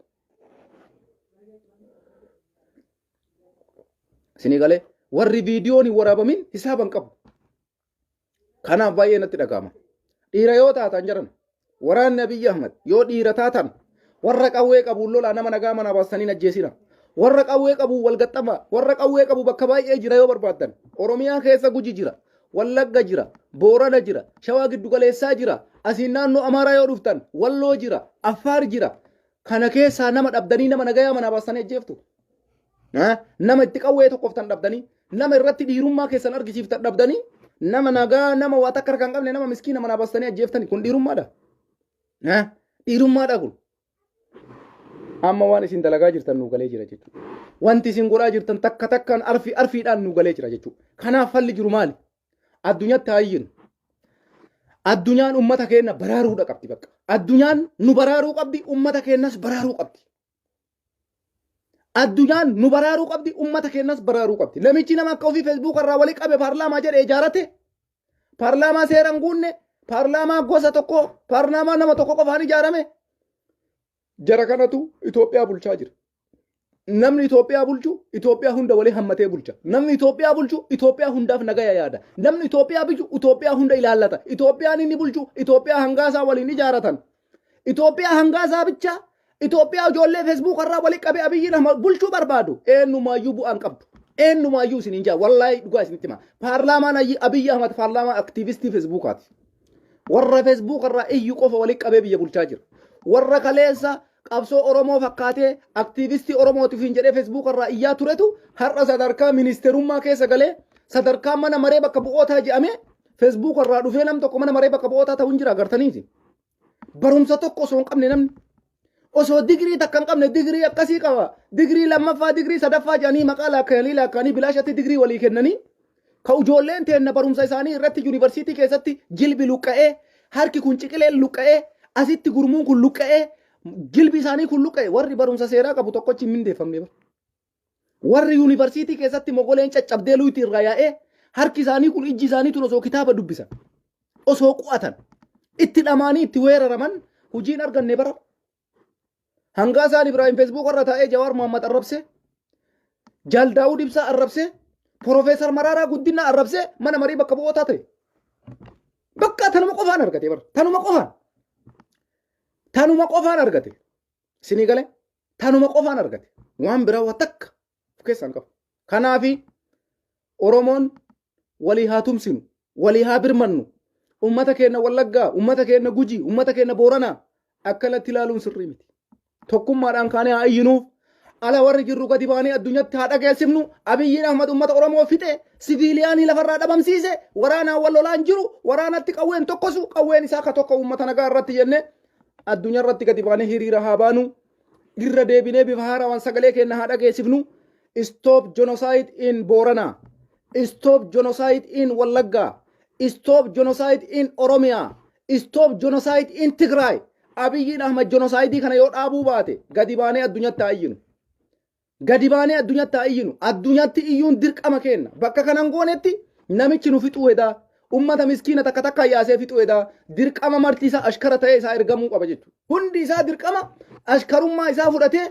Isinii galee, warri viidiyoon hin waraabamin hisaaban qabu. Kanaaf baay'ee natti dhaga'ama. Dhiira yoo taatan jedhan, waraanni Abiyyi Ahmad yoo dhiira taatan warra qawwee qabuun lolaa, nama nagaa manaa baastanii hin ajjeesina. Warra qawwee qabuun wal gaxxamaa. Warra qawwee qabu bakka baay'ee jira yoo barbaaddan. Oromiyaa keessa Guji jira. Wallagga jira. Boorana jira. Shawaa giddugaleessaa jira. Asiin naannoo Amaaraa yoo dhuftan Walloo jira. Affaar jira. Kana keessaa nama dhabdanii nama nagayaa manaa baastanii ajjeeftu. Nama itti qawwee tokkoftan dhabdanii, nama irratti dhiirummaa keessan argisiiftan dhabdanii, nama nagaa, nama waa takka harka hin qabne, nama miskiina manaa baastanii ajjeeftani. Kun dhiirummaadha. Dhiirummaadha kun. Amma waan isin dalagaa jirtan nu galee jira jechuudha. Wanti isin godhaa jirtan takka takkaan arfii arfiidhaan nu galee jira jechuudha. Kanaaf falli jiru maali? Addunyaatti haa iyyinu. Addunyaan ummata keenya baraaruudha qabdi bakka. Addunyaan nu baraaruu qabdi, ummata keenyas baraaruu qabdi. Addunyaan nu baraaruu qabdi, ummata keenyas baraaruu qabdi. Namichi nama akka ofii Facebook irraa walii qabe paarlaamaa jedhe ijaarate, paarlaamaa seera hin guunne, paarlaamaa gosa tokko, paarlaamaa nama tokko qofaan ijaarame. Jara kanatu Itoophiyaa bulchaa jira. Namni Itoophiyaa bulchu Itoophiyaa hunda walii hammatee bulcha. Namni Itoophiyaa bulchu Itoophiyaa hundaaf nagaya yaada. Namni Itoophiyaa bulchu Itoophiyaa hunda ilaallata. Itoophiyaan inni bulchu Itoophiyaa hangaasaa waliin ijaaratan. Itoophiyaa hangaasaa bichaa Itoophiyaa ijoollee Facebook irraa walii qabee Abiyyiin Ahmad bulchuu barbaadu eenyumaayyuu bu'aan qabdu. Eenyumaayyuu isin hin jaa wallaahi dhugaa isinitti hima. Paarlaamaan Abiyyi Ahmad paarlaamaa aktiivistii Facebookaati. Warra Facebook irraa iyyu qofa walii qabee biyya bulchaa jira. Warra kaleessa qabsoo Oromoo fakkaatee aktiivistii Oromootiif hin jedhee Facebook irraa iyyaa turetu har'a sadarkaa ministeerummaa keessa galee sadarkaa mana maree bakka bu'ootaa jedhamee Facebook irraa dhufee nam tokko mana maree bakka bu'ootaa ta'uu hin jira agartaniiti. Barumsa tokko osoo hin qabne namni osoo digirii takka hin qabne digirii akkasii qaba. Digirii lammaffaa, digirii sadaffaa jedhanii maqaa laakkayanii laakkayanii bilaashatti digirii walii kennanii ka ijoolleen teenna barumsa isaanii irratti yuunivarsiitii keessatti jilbi luqqa'ee, harki kun ciqileen luqqa'ee, asitti gurmuun kun luqqa'ee, jilbi isaanii kun luqqa'e warri barumsa seeraa qabu tokkochi hin mindeeffamne bara. Warri yuunivarsiitii keessatti mogoleen caccabdee luyti irraa yaa'ee harki isaanii kun ijji isaanii tun osoo kitaaba dubbisan osoo qu'atan itti dhamaanii itti weeraraman hojiin arganne bara. Hangaasaan Ibraahim Facebook irra taa'ee Jawaar Mohammad arrabse, Jaal Daawud Ibsaa arrabse, Profeesar Maraaraa Guddinaa arrabse mana marii bakka bu'ootaa ta'e. Bakka tanuma qofaan argate bara. Tanuma qofaan. Tanuma qofaan argate. Isinii galee? Tanuma qofaan argate. Waan biraa waa takka of keessaa hin qabu. Kanaafi Oromoon walii haa tumsinu, walii haa birmannu. Ummata keenya Wallaggaa, ummata keenya Gujii, ummata keenya Booranaa akkanatti ilaaluun sirrii miti. Tokkummaadhaan kaanee haa iyyinuuf. Ala warri jirru gadi baanee addunyatti haa dhageessifnu. Abiyyiin Ahmad ummata Oromoo fixe, siviiliyaanii lafarraa dhabamsiise, waraanaan wal lolaan jiru, waraanatti qawween tokkosu, qawween isaa ka tokko ummata nagaa irratti jennee addunyaa irratti gadi baanee hiriira haa baanu. Irra deebinee bifa haarawaan sagalee keenya haa dhageessifnu. Stop genocide in Boorana. Stop genocide in Wallagga. Stop genocide in Oromiyaa. Stop genocide in Tigray. Abiyyiin Ahmad genocide kana yoo dhaabuu baate gadi baanee addunyatti haa iyyinu. Gadi baanee addunyatti haa iyyinu. Addunyatti iyyuun dirqama keenna. Bakka kanan goonetti namichi nu fixuu hedaa. Ummata miskiina takka takka yaasee fixuu hedaa. Dirqama marti isaa ashkara ta'ee isaa ergamuu qaba jechuudha. Hundi isaa dirqama ashkarummaa isaa fudhatee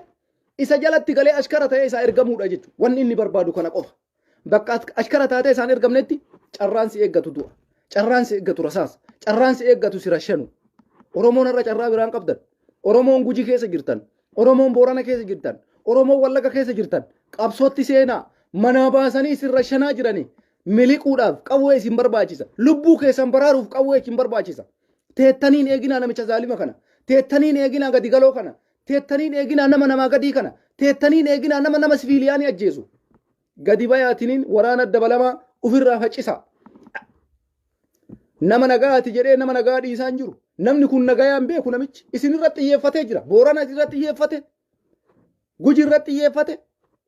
isa jalatti galee ashkara ta'ee isaa ergamuudha jechuudha. Wanni inni barbaadu kana qofa. Bakka ashkara taatee isaan ergamnetti carraan si eeggatu du'a. Carraan si eeggatu rasaasa. Carraan si eeggatu si rashanu. Oromoon har'a carraa biraan qabdan. Oromoon Gujii keessa jirtan. Oromoon Boorana keessa jirtan. Oromoon Wallaga keessa jirtan. Qabsootti seenaa. Manaa baasanii isin rashanaa jiranii. Miliquudhaaf qawwee isin barbaachisa. Lubbuu keessan baraaruuf qawwee isin barbaachisa. Teettaniin eeginaa namicha zaalima kana. Teettaniin eeginaa gadi galoo kana. Teettaniin eeginaa nama namaa gadii kana. Teettaniin eeginaa nama nama siviiliyaanii ajjeesu. Gadi bayaatiniin waraana dabalamaa ofirraa faccisaa. Nama nagaati jedhee nama nagaa dhiisaa hin jiru. Namni kun nagayaan beeku namichi. Isin irratti xiyyeeffatee jira. Boorana irratti xiyyeeffate. Guji irratti xiyyeeffate.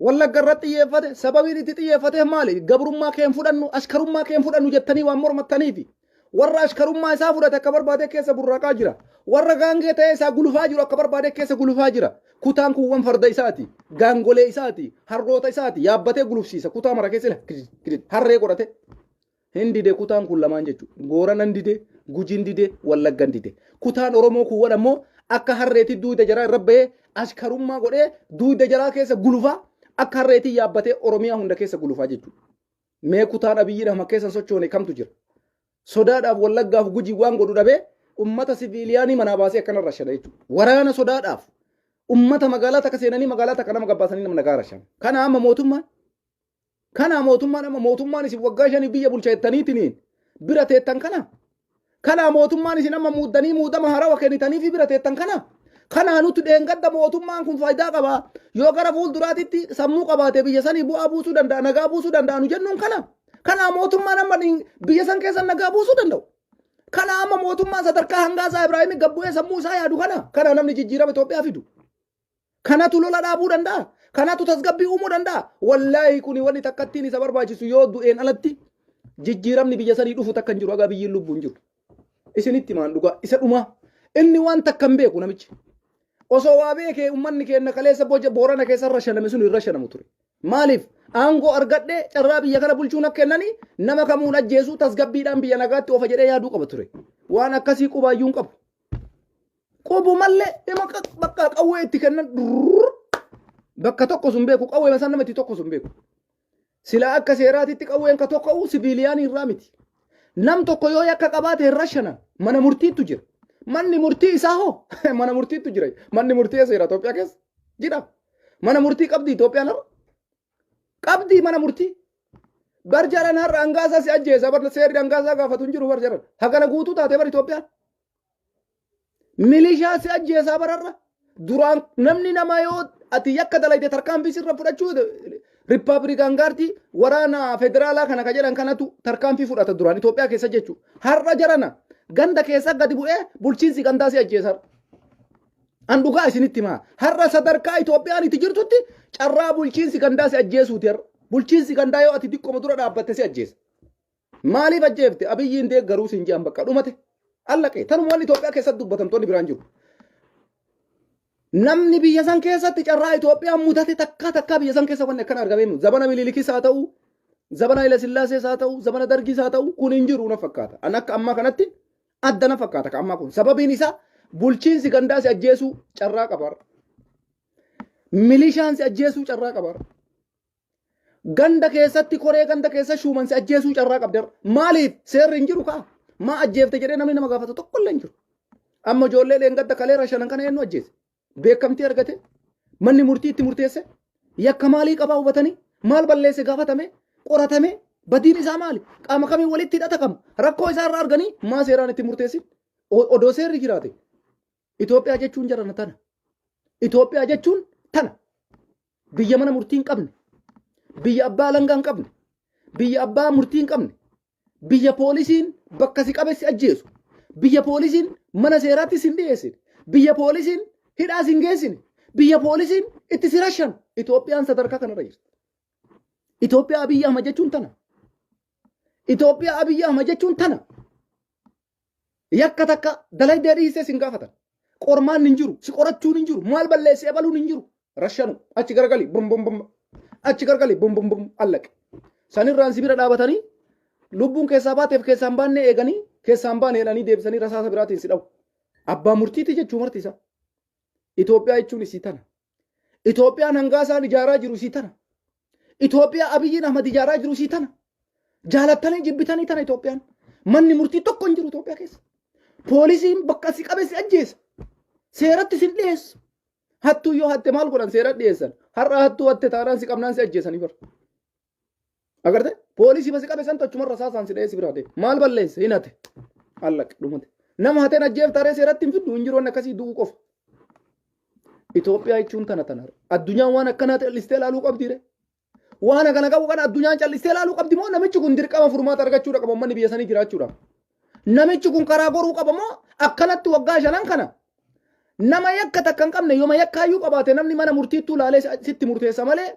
Wallagga irratti xiyyeeffate. Sababiin itti xiyyeeffateef maali? Gabrummaa kee hin fudhannu, askarummaa kee hin fudhannu jettanii waan mormattaniifi. Warra askarummaa isaa fudhate akka barbaade keessa burraaqaa jira. Warra gaangee ta'ee isaa gulufaa jiru akka barbaade keessa gulufaa jira. Kutaan kuuwwan farda isaati, gaangolee isaati, harroota isaati yaabbatee gulufsiisa. Kutaa mara keessa harree godhate. Hin dide kutaan kun lamaan jechuudha. Booranan dide, Gujin dide, Wallaggan dide. Kutaan Oromoo kuuwwan ammoo akka harreetti duuda jaraa irra bahee askarummaa godhee duuda jaraa keessa gulufaa akka harreetti yaabbatee Oromiyaa hunda keessa gulufaa jechuudha. Mee kutaan Abiyyiin Ahmad keessa hin sochoone kamtu jira? Sodaadhaaf Wallaggaaf Gujii waan godhu dhabee ummata siviiliyaanii manaa baasee akkana rashana jechuudha. Waraana sodaadhaaf ummata magaalaa takka seenanii magaalaa takka nama gabbaasanii nama nagaa rashana. Kana amma mootummaan kana mootummaan amma mootummaan isin waggaa shanii biyya bulcha jettaniitiniin bira teettan kana. Kana mootummaan isin amma muuddanii muudama harawa kennitaniifi bira teettan kana. Kanaa nuti dheengadda mootummaan kun faayidaa qaba. Yoo gara fuulduraatitti sammuu qabaate biyya sanii bu'aa buusuu danda'a, nagaa buusuu danda'a nu jennuun kana. Kanaa mootummaan amma biyya san keessa nagaa buusuu danda'u. Kana amma mootummaan sadarkaa hangaasaa Ibraahimii gabbu'ee sammuu isaa yaadu kana. Kana namni jijjiirama Itoophiyaa fidu. Kanatu lola dhaabuu danda'a. Kanatu tasgabbii uumuu danda'a. Wallaahi kuni wanni takkattiin isa barbaachisu yoo du'een alatti jijjiiramni biyya sanii dhufu takka hin jiru haga biyyiin lubbuun jiru. Isinitti maan dhugaa isa dhumaa. Inni waan takka hin beeku namichi. Osoo waa beekee uummanni keenya kaleessa boja Boorana keessa irra shaname sun irra shanamu ture. Maaliif? Aangoo argadhee carraa biyya kana bulchuun akka kennanii nama kamuun ajjeesuu tasgabbiidhaan biyya nagaatti oofa jedhee yaaduu qaba ture. Waan akkasii qubaayyuu hin qabu. Qubumallee dhima bakka qawwee itti kennan bakka tokko sun beeku, qawwee san nama itti tokko sun beeku. Silaa akka seeraatitti qawween ka tokko sibiiliyaanii irraa miti. Nam tokko yoo yakka qabaate hin rashanan, mana murtiittu jira. Manni murtii isaa hoo mana murtiittu jira. Manni murtii eessa jira Itoophiyaa keessa? Jira. Mana murtii qabdi Itoophiyaan har'a. Qabdii mana murtii. Bar jaran har'a hangaasaa si ajjeesa, bar seerri hangaasaa gaafatu hin jiru bar jaran. Hagana guutuu taate bar Itoophiyaan. Milishaa si ajjeesaa bararra. Duraan namni nama yoo ati yakka dalayde tarkaanfii sirra fudhachuu Republican Guardii waraana federaalaa kana ka jedhan kanatu tarkaanfii fudhata duraan Itoophiyaa keessa jechuudha. Har'a jarana ganda keessa gadi bu'ee bulchiinsi gandaa si ajjeesa. An dhugaa isinitti himaa. Har'a sadarkaa Itoophiyaan itti jirtutti carraa bulchiinsi gandaa si ajjeesuuti har'a. Bulchiinsi gandaa yoo ati diqqoma dura dhaabbatte si ajjeesa. Maaliif ajjeefte? Abiyyiin deeggaruu siin jedhan, bakka dhumate. Allaqee tanuma wanni Itoophiyaa keessatti dubbatamtoonni biraan jiru. Namni biyya san keessatti carraa Itoophiyaa mudate takkaa takkaa biyya san keessa wanni akkana argamee jiru. Zabana Minilikis haa ta'u, zabana Haile Sillaasees haa ta'u, zabana Dargiis haa ta'u, kun hin jiru na fakkaata. An akka ammaa kanatti adda na fakkaata ka ammaa kun. Sababiin isaa bulchiinsi gandaa si ajjeesuu carraa qaba. Milishaan si ajjeesuu carraa qaba. Ganda keessatti koree ganda keessa shuuman si ajjeesuu carraa qabda. Maaliif seerri hin jiru kaa? Maa ajjeefte jedhee namni nama gaafatu tokko illee hin jiru. Amma ijoollee leengadda kalee rashanan kana eenyu ajjeese? Beekamtii argate? Manni murtii itti murteesse? Yakka maalii qabaa hubatanii? Maal balleesse gaafatame? Qoratame? Badiin isaa maali? Qaama kamiin walitti hidhata qaba? Rakkoo isaa irraa arganii maa seeraan itti murteessin? Odoo seerri jiraate. Itoophiyaa jechuun jarana tana. Itoophiyaa jechuun tana. Biyya mana murtii hin qabne, biyya abbaa alangaa hin qabne, biyya abbaa murtii hin qabne, biyya poolisiin bakka si qabe si ajjeesu, biyya poolisiin mana seeraatti si hin dhiyeessine, biyya poolisiin hidhaa si hin geessine, biyya poolisiin itti si rashan. Itoophiyaan sadarkaa kanarra jirti. Itoophiyaa Abiyyi Ahmad jechuun tana. Itoophiyaa Abiyyi Ahmad jechuun tana. Yakka takka dalaydee dhiisee sin gaafatan. Qormaan hin jiru, si qorachuun hin jiru, maal balleessee ebaluun hin jiru. Rashanu achi garagali bum bum bum, achi garagali bum bum bum, allaqe. Sanirraan si bira dhaabatanii lubbuun keessaa baateef keessaa hin baanne eeganii keessaa hin baane jedhanii deebisanii rasaasa biraatiin si dhawu. Abbaa murtiiti jechuu marti isaa. Itoophiyaa jechuun isii tana. Itoophiyaan hangaa isaan ijaaraa jiru isii tana. Itoophiyaa Abiyyiin Ahmad ijaaraa jiru isii tana. Jaalattanii jibbitanii tana Itoophiyaan. Manni murtii tokko hin jiru Itoophiyaa keessa. Poolisiin bakka si qabe si ajjeesa. Seeratti si hin dhiyeessu. Hattuu yoo hatte maal godhan, seera dhiyeessan. Har'a hattuu hatte taanaan si qabnaan si ajjeesanii bara. Agarte? Poolisii basi qabe san achuma rasaasaan si dha'ee si biraa deema. Maal balleesse? Hin hate. Allaq dhumate. Nama hateen ajjeeftaaree seeratti hin fiddu, hin jiru wanni akkasii, du'uu qofa. Itoophiyaa jechuun tana tana. Addunyaan waan akkanaa callistee ilaaluu qabdi ree. Waan akkana qabu kana addunyaan callistee ilaaluu qabdi moo namichi kun dirqama furmaata argachuudha qaba uummanni biyya sanii jiraachuudhaaf? Namichi kun karaa goruu qaba moo akkanatti waggaa 5n kana nama yakka takka hin qabne, yooma yakkaayyuu qabaate namni mana murtiittuu ilaalee sitti murteessa malee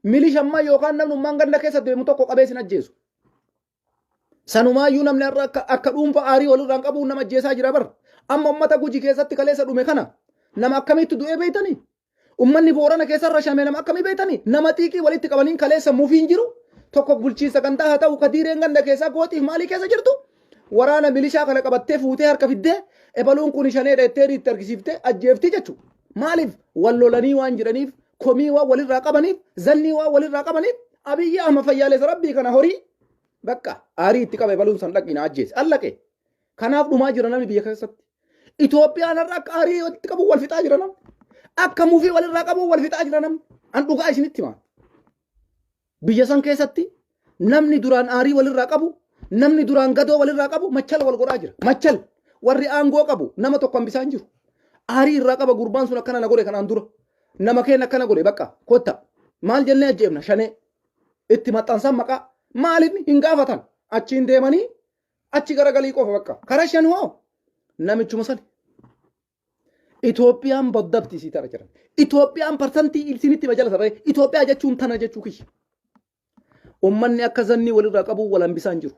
milishammaa yookaan namnummaan ganda keessa deemu tokko qabee sin ajjeesu. Sanumaayyuu namni har'a akka dhuunfaa aarii walirraan qabuun nama ajjeesaa jira bar. Amma uummata Guji keessatti kaleessa dhume kana nama akkamitti du'ee beeytanii? Uummanni Boorana keessa rashame nama akkamii beeytanii? Nama xiiqii walitti qabaniin kaleessa mufiin jiru tokko bulchiinsa gandaa haa ta'u kadiireen ganda keessaa gooxiif maalii keessa jirtu waraana milishaa kana qabattee fuutee harka fiddee ebaluun kun shaneedha jettee itti argisiiftee ajjeeftii jechuudha. Maaliif? Wal lolanii waan jiraniif, komii waan walirraa qabaniif, zannii waan walirraa qabaniif, Abiyyi Ahmad fayyaalessa rabbii kana horii bakka aarii itti qabe ebaluun san dhaqina ajjeese allaqe. Kanaaf dhumaa jira namni biyya keessatti. Itoophiyaan har'a akka aarii walitti qabu wal fixaa jira namni. Akka mufii walirraa qabu wal fixaa jira namni. An dhugaa isinitti himaa. Biyya san keessatti namni duraan aarii walirraa qabu, namni duraan gadoo walirraa qabu machala wal godhaa jira. Machal warri aangoo qabu nama tokko hambisaan jiru. Aarii irraa qaba, gurbaan sun akkana na godhe kanaan dura. Nama keenya akkana godhe, bakka kotta. Maal jennee ajjeefna? Shanee. Itti maxxansan maqaa. Maaliif hin gaafatan? Achiin deemanii achi garagalii qofa bakka. Karaa shan hoo namichuma sani. Itoophiyaan boddabti isii tana jiran. Itoophiyaan parsantii isinitti majala sararee Itoophiyaa jechuun tana jechuu kiyya. Ummanni akka zannii walirraa qabu wal hambisaan jiru.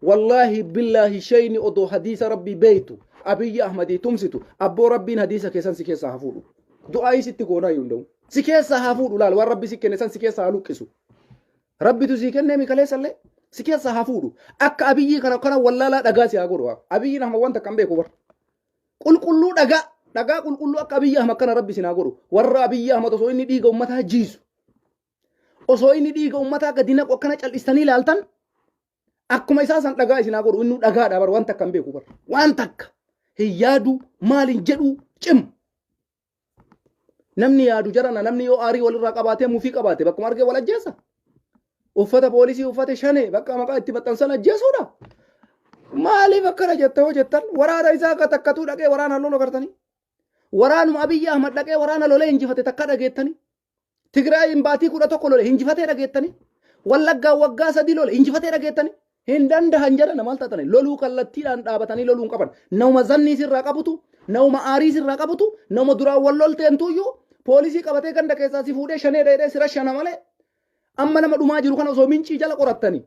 Wallaahi billaahi shayni odoo hadiisa rabbii beeytu Abiyyi Ahmadii tumsitu, abboo rabbiin hadiisa keessan si keessaa haa fuudhu. Du'aayii sitti goonaa iyyuu hunda'u. Si keessaa haa fuudhu laal waan rabbi si kenne san si keessaa haa luqqisu. Rabbitu sii kennee mi kaleessallee si keessaa haa fuudhu. Akka Abiyyii kana kana wallaalaa dhagaa si haa godhu. Abiyyiin amma wanta kan beeku bara. Qulqulluu dhagaa dhagaa qulqulluu akka Abiyyi Ahmad kana rabbi isin haa godhu. Warra Abiyyi Ahmad osoo inni dhiiga ummataa jiisu. Osoo inni dhiiga ummataa gadi naqu akkana cal'istanii ilaaltan akkuma isaa san dhagaa isin haa godhu. Inni dhagaadha bar wanta kan beeku bar. Waan takka hin yaadu maal hin jedhu cim. Namni yaadu jarana namni yoo aarii walirraa qabaatee mufii qabaate bakkuma argee wal ajjeesa. Uffata poolisii uffate shane bakka maqaa itti maxxansan ajjeesuudha. Maaliif akkana jette hoo jettan waraana isaa akka takkatuu dhaqee waraana lolu agartanii. Waraanuma Abiyyi Ahmad dhaqee waraana lolee injifate takka dhageettanii. Tigraayin baatii 11 lole hinjifatee dhageettanii. Wallaggaa waggaa 3 lole hinjifatee dhageettanii. Hin dandahan jedhan maal taatani loluu kallattiidhaan dhaabatanii loluu hin qaban. Nama zannii sirraa qabutu, nama aarii sirraa qabutu, nama duraan wal lolteentuyyuu poolisii qabatee ganda keessaa si fuudhee shanee dheedhee si rashana malee amma nama dhumaa jiru kana osoo mincii jala qorattanii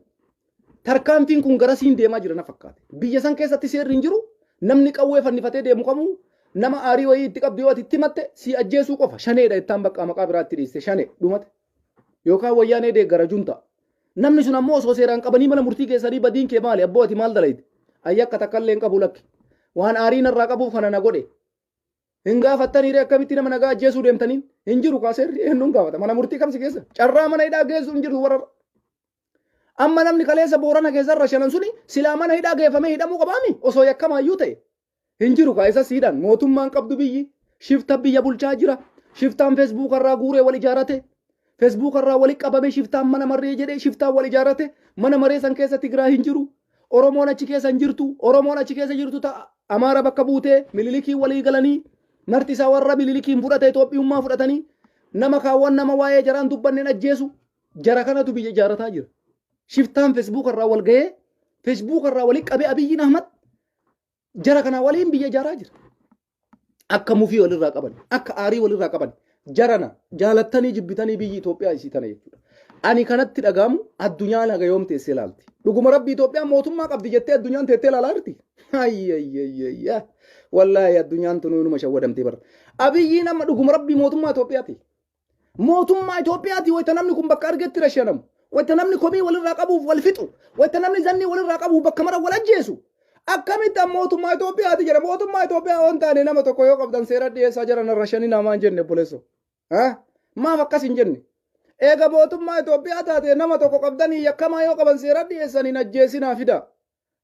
tarkaanfiin kun garasiin deemaa jira na fakkaate. Biyya san keessatti seerri hin jiru namni qawwee fannifatee deemu kamuu nama aarii wayii itti qabdu yoo ati itti himatte si ajjeesuu qofa shaneedha ittaan bakka maqaa biraatti dhiiste shanee dhumate yookaan wayyaanee deeggara junta. Namni sun ammoo osoo seeraan qabanii mana murtii geessanii badiin kee maali abboo ati maal dalayte ayyi akka takka illee hin qabu lakki waan aarii narraa qabuuf kana na godhe hin gaafattanii ree akkamitti nama nagaa ajjeesuu deemtaniin hin jiru kaa seerri eenyuun gaafata mana murtii kamsi keessa carraa mana hidhaa geessuu hin jiru warra amma namni kaleessa Boorana keessa irra shanan suni silaa mana hidhaa geeffamee hidhamuu qabaami osoo yakkamaayyuu ta'e hin jiru kaa isa siidhaan mootummaan qabdu biyyi shifta biyya bulchaa jira shiftaan feesbuuka irraa guuree wal ijaarate feesbuuka irraa wali qabame shiftaan mana maree jedhee shiftaan wal ijaarate mana maree san keessa Tigiraa hin jiru Oromoon achi keessa hin jirtu Oromoon achi keessa jirtu ta'a Amaara bakka buutee Mililikii walii galanii marti isaa warra Mililikiin fudhate Itoophiyummaa fudhatanii nama kaawwan nama waa'ee jaraan dubbanneen ajjeesu jara kanatu biyya ijaarataa jira. Shiftaan feesbuuka irraa wal ga'ee feesbuuka irraa wali qabee Abiyyiin Ahmad jara kana waliin biyya ijaaraa jira. Akka mufii walirraa qaban, akka aarii walirraa qaban, jarana jaalattanii jibbitanii biyyi Itoophiyaa isii tana jechuudha. Ani kanatti dhagaamu addunyaan haga yoom teessee ilaalti. Dhuguma rabbi Itoophiyaan mootummaa qabdi jettee addunyaan teettee ilaalaa jirti. Ayyayyayya. Wallaahi addunyaan tunuu inuma shawwadamtee bara. Abiyyiin amma dhuguma rabbi mootummaa Itoophiyaati. Mootummaa Itoophiyaati wayita namni kun bakka argetti rashanamu. Wayita namni komii walirraa qabuuf wal fixu. Wayita namni zannii walirraa qabuuf bakka mara wal ajjeesu. Akkamitti an mootummaa Itoophiyaati jedha. Mootummaa Itoophiyaa waan taane nama tokko yoo qabdan seera dhiyeessaa jara narra shanii namaa hin jenne obboleessoo. Maaf akkas hin jenne? Eega mootummaa Itoophiyaa taate nama tokko qabdanii yakkamaa yoo qaban seera dhiyeessan hin ajjeesinaa fida.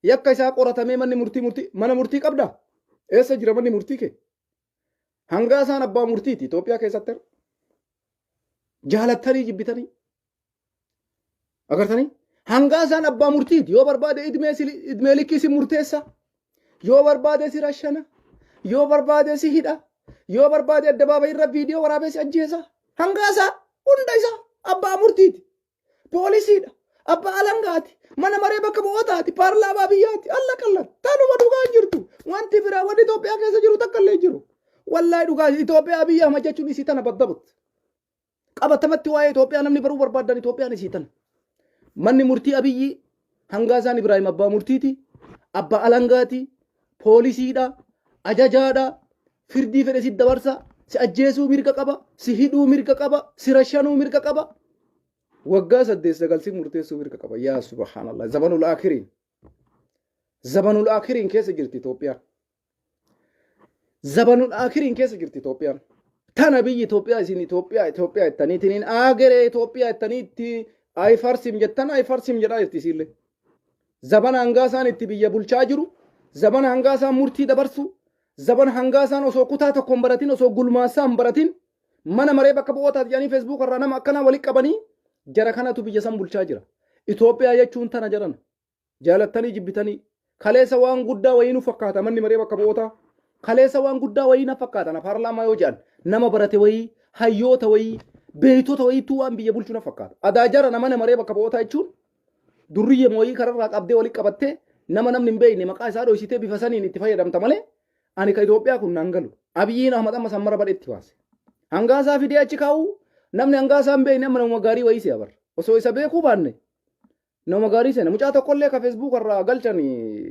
Yakka isaa qoratamee manni murtii murtii mana murtii qabda? Eessa jira manni murtii kee? Hangaa isaan abbaa murtiiti Itoophiyaa keessatti. Jaalattanii jibbitanii. Agartanii? Hangaa isaan abbaa murtiiti. Yoo barbaade idmee likkii si murteessa. Yoo barbaade si rashana. Yoo barbaade si hidha. Yoo barbaade addabaabayii irra viidiyoo waraabee si ajjeesa. Hangaa isaa hunda isaa abbaa murtiiti. Poolisiidha. Abbaa alangaati. Mana maree bakka bu'ootaati. Paarlaamaa biyyaati. Alla qallan. Tanuma dhugaa hin jirtu. Wanti biraa wanti Itoophiyaa keessa jiru takka illee hin jiru. Wallaahi dhugaa Itoophiyaa Abiyyi Ahmad jechuun isii tana baddabut. Qabatamatti waa'ee Itoophiyaa namni baruu barbaadan Itoophiyaan isii tana. Manni murtii Abiyyi hangaasaan Ibraahim abbaa murtiiti. Abbaa alangaati. Poolisiidha. Ajajaadha. Firdii fedhe si dabarsa. Si ajjeesuu mirga qaba. Si hidhuu mirga qaba. Si rashanuu mirga qaba. Waggaa 8 9 si murteessuu mirga qaba. Yaa subhaanallah. Zabanul akiriin. Zabanul akiriin keessa jirti Itoophiyaan. Zabanul akiriin keessa jirti Itoophiyaan. Tana biyyi Itoophiyaa isin Itoophiyaa Itoophiyaa jettaniitiin aageree Itoophiyaa jettanii itti ayifarsim jettan ayifarsim jedhaa jirti isiillee. Zabana hangaa isaan itti biyya bulchaa jiru, zabana hangaa isaan murtii dabarsu, zabana hangaa isaan osoo kutaa tokko hin baratin, osoo gulmaassaa hin baratin, mana maree bakka bu'ootaati jedhanii feesbuuk irraa nama akkanaa walitti qabanii jara kanatu biyya san bulchaa jira. Itoophiyaa jechuun tana jedhan. Jaalattanii jibbitanii. Kaleessa waan guddaa wayii nu fakkaata manni maree bakka bu'ootaa. Kaleessa waan guddaa wayii na fakkaata na paarlaamaa yoo jedhan nama barate wayii, hayyoota wayii, beektota wayiitu waan biyya bulchu na fakkaata. Adaa jara na mana maree bakka bu'ootaa jechuun durriyyee wayii kararraa qabdee walitti qabattee nama namni hin beekne maqaa isaa dhoysitee bifa saniin itti fayyadamta malee ani ka Itoophiyaa kun naan galu. Abiyyiin Ahmad amma sammara badhetti baase. Hangaa isaa fidee achi kaa'u namni hangaa isaa hin beekne amma nama gaarii wayii si'a bara. Osoo isa beekuu baanne nama gaarii seena. Mucaa tokkollee ka feesbuuk irraa galchan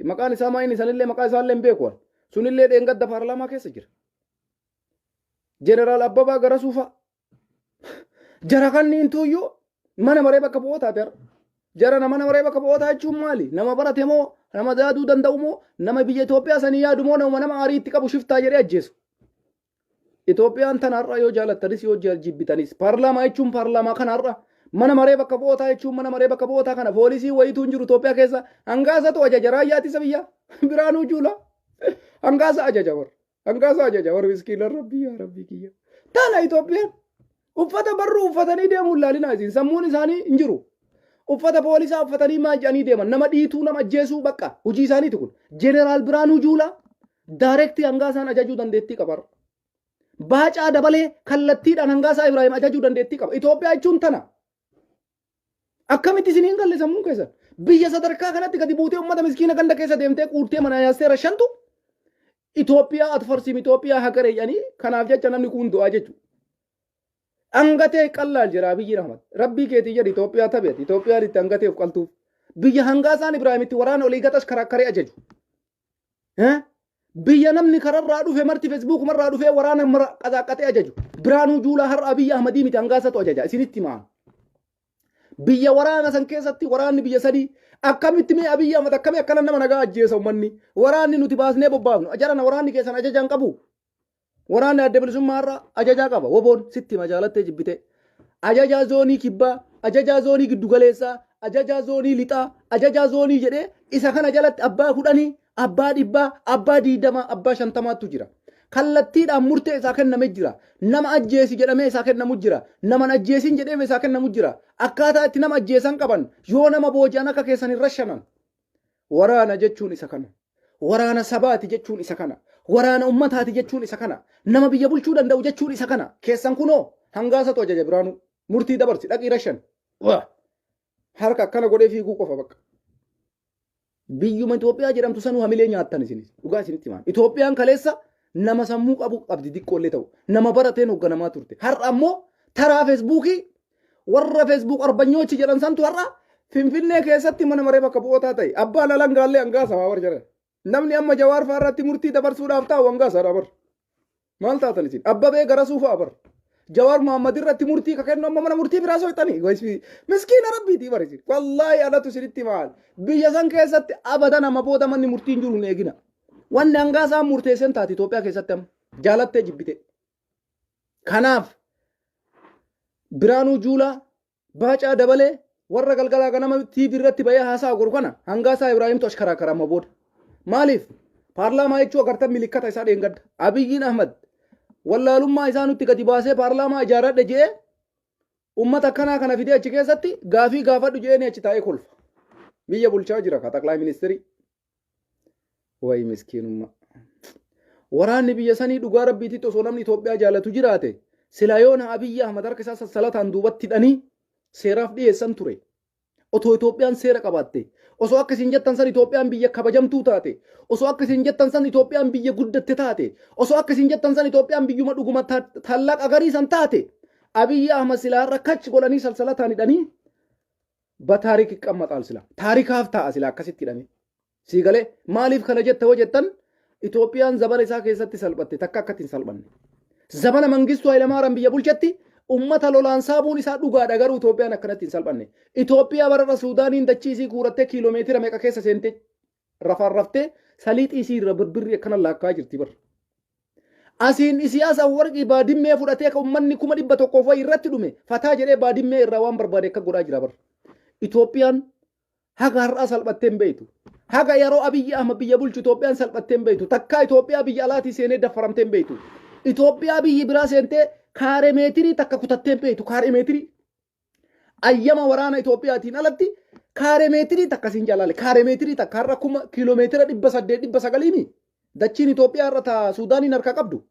maqaan isaa maa inni sanillee maqaa isaallee hin beeku. Sunillee dheengadda paarlaamaa keessa jira. Jeneraal Abbabaa Garasuu fa'a. Jara kanniin tuyyuu mana maree bakka bu'ootaati har'a. Jara mana maree bakka bu'ootaa jechuun maali? Nama barate moo? Nama yaaduu danda'u moo? Nama biyya Itoophiyaa sanii yaadu moo? Nama nama aarii itti qabu shiftaa jedhee ajjeesu. Itoophiyaan tana har'a yoo jaalattanis yoo jibbitanis, paarlaamaa jechuun paarlaamaa kana har'a, mana maree bakka bu'ootaa jechuun mana maree bakka bu'ootaa kana. Poolisii wayituu hin jiru Itoophiyaa keessa. Hangaasatu ajaja raayyaa ittisa biyyaa. Biraanuu Juulaa. Hangaasa ajaja warra. Hangaasa ajaja warra. Miskiina Rabbii, yaa Rabbii kiyya. Tana Itoophiyaan uffata barruu uffatanii deemuun laalinaa, isin sammuun isaanii hin jiru. Uffata poolisaa uffatanii maal jedhanii deeman? Nama dhiituu, nama ajjeesuu, bakka hojii isaaniiti kun. Jeneraal Biraanuu Juulaa direct Hangaasaan ajajuu dandeettii qaba. Baacaa Dabalee kallattiidhaan Hangaasaa Ibraahim ajajuu dandeettii qaba. Itoophiyaa jechuun tana. Akkamitti isin hin galle sammuun keessan? Biyya sadarkaa kanatti gadi buutee uummata miskiina ganda keessa deemtee quurtee mana yaastee rashantu Itoophiyaa አትፈርስም, Itoophiyaa ሀገር jedhanii, kanaaf jecha namni kun du'aa jechuudha. Hangatee qallaal jira Abiyyi Ahmad. Rabbii keetii jedhi, Itoophiyaa tabeeti. Itoophiyaan itti hangatee of qaltuuf. Biyya Hangaasaan Ibraahim itti waraana olii gaxas karakkaree ajaju. Biyya namni kararraa dhufe marti Feesbuukumarraa dhufee waraana mara qaxaaqaxee ajaju. Biraanuu Juulaa har'a Abiyyi Ahmadii miti, Hangaasatu ajaja. Isinitti himaa. Biyya waraana san keessatti waraanni biyya sadii akkamitti mee Abiyyi Ahmad akkamii akkana nama nagaa ajjeesa uummanni? Waraanni nuti baasnee bobbaafnu jarana, waraanni keessan ajajaa hin qabu. Waraanni Adda Bilisummaa irraa ajajaa qaba. Woboon sitti majaalattee jibbite. Ajajaa zoonii kibbaa, ajajaa zoonii giddugaleessaa, ajajaa zoonii lixaa, ajajaa zoonii jedhee isa kana jalatti abbaa 10, abbaa 100, abbaa 20, abbaa 50tu jira. Kallattiidhaan murtee isaa kenname jira. Nama ajjeesi jedhamee isaa kennamu jira. Nama ajjeesin jedhee isaa kennamu jira. Akkaataa itti nama ajjeesan qaban, yoo nama booji'an akka keessan hin rashanan. Waraana jechuun isa kana. Waraana sabaati jechuun isa kana. Waraana ummataati jechuun isa kana. Nama biyya bulchuu danda'u jechuun isa kana. Keessan kunoo Hangaasatu ajaja Biraanuu. Murtii dabarsi, dhaqii rashan. Harka akkana godhee fiiguu qofa bakka. Biyyuma Itoophiyaa jedhamtu sanuu hamilee nyaattan isinis. Dhugaa isinitti himaan. Itoophiyaan kaleessa nama sammuu qabu qabdi diqqoollee ta'u. Nama barateen hoogganamaa turte. Har'a ammoo taraa Feesbuukii warra Facebook arbanyoochi jedhan santu har'a Finfinnee keessatti mana maree bakka bu'ootaa ta'e. Abbaan alangaallee Hangaasa haa bar jedhan. Namni amma Jawaar fa'aa irratti murtii dabarsuudhaaf taa'u Hangaasa bar. Maal taatan isin? Abbabee Garasuu fa'a bar. Jawaar Muhammad irratti murtii ka kennu amma mana murtii biraa soixanii. Miskiina Rabbiitii bar isin. Wallaahi anatu isinitti maal. Biyya san keessatti abadan amma booda manni murtii hin jiru, hin eegina. Wanni Hangaasaan murteessan taate Itoophiyaa keessatti amma. Jaalattee jibbite. Kanaaf Biraanuu Juulaa, Baacaa Dabalee, warra galgalaa ganama TV irratti bahee haasaa godhu kana Hangaasaa Ibraahimtu ashkaraa karama booda. Maaliif? Paarlaamaa jechuun agartan milikkata isaa dheengadda. Abiyyiin Ahmad wallaalummaa isaa nutti gadi baasee paarlaamaa ijaaradhe je'ee ummata akkanaa kana fidee achi keessatti gaafii gaafadhu je'ee achi taa'ee kolfa. Biyya bulchaa jira ka xaqlaay ministeerii. Wayi miskiinummaa. Waraanni biyya sanii dhugaa Rabbiititti osoo namni Itoophiyaa jaalatu jiraate silaa yoona Abiyyi Ahmad harka isaa sassalataan duubatti hidhanii seeraaf dhiyeessan ture. Otoo Itoophiyaan seera qabaatte, osoo akka isin jettan san Itoophiyaan biyya kabajamtuu taate, osoo akka isin jettan san Itoophiyaan biyya guddatte taate, osoo akka isin jettan san Itoophiyaan biyyuma dhuguma taallaqa gariisan taate, Abiyyi Ahmad silaa har'a kach godhanii salsalataan hidhanii በታሪክ ይቀመጣል sila. Taarikaaf ta'a sila akkasitti hidhanii. Sii galee? Maaliif kana jetta yoo jettan, Itoophiyaan zabana isaa keessatti salphatte takka akkatti hin salphanne. Zabana Mangistuu Hayilamaariyaam biyya bulchetti ummata lolaan saabuun isaa dhugaadha, garuu Itoophiyaan akkanatti hin salphanne. Itoophiyaa bararra Suudaaniin dachii isii guurattee kiiloomeetira meeqa keessa seentee rafaan raftee saliixii isii irra birbirri akkana laakkaa jirti bar. Asiin Isiyaas Afwarqii Baadimmee fudhatee kan uummanni 100,000 wayi irratti dhume fataa jedhee Baadimmee irraa waan barbaade akka godhaa jira bar. Itoophiyaan haga har'aa salphattee hin beektu. Haga yeroo Abiyyi Ahmad biyya bulchu Itoophiyaan salphattee hin beektu. Takkaa Itoophiyaa biyya alaatii seenee daffaramtee hin beektu. Itoophiyaa biyyi biraa seentee kaaree meetirii takka kutattee hin beektu. Kaaree meetirii. Ayyama waraana Itoophiyaatiin alatti kaaree meetirii takka siin jalaale. Kaaree meetirii takka har'a kuma kiiloomeetira 800 900mi. Dachiin Itoophiyaa irra taa Suudaaniin harka qabdu.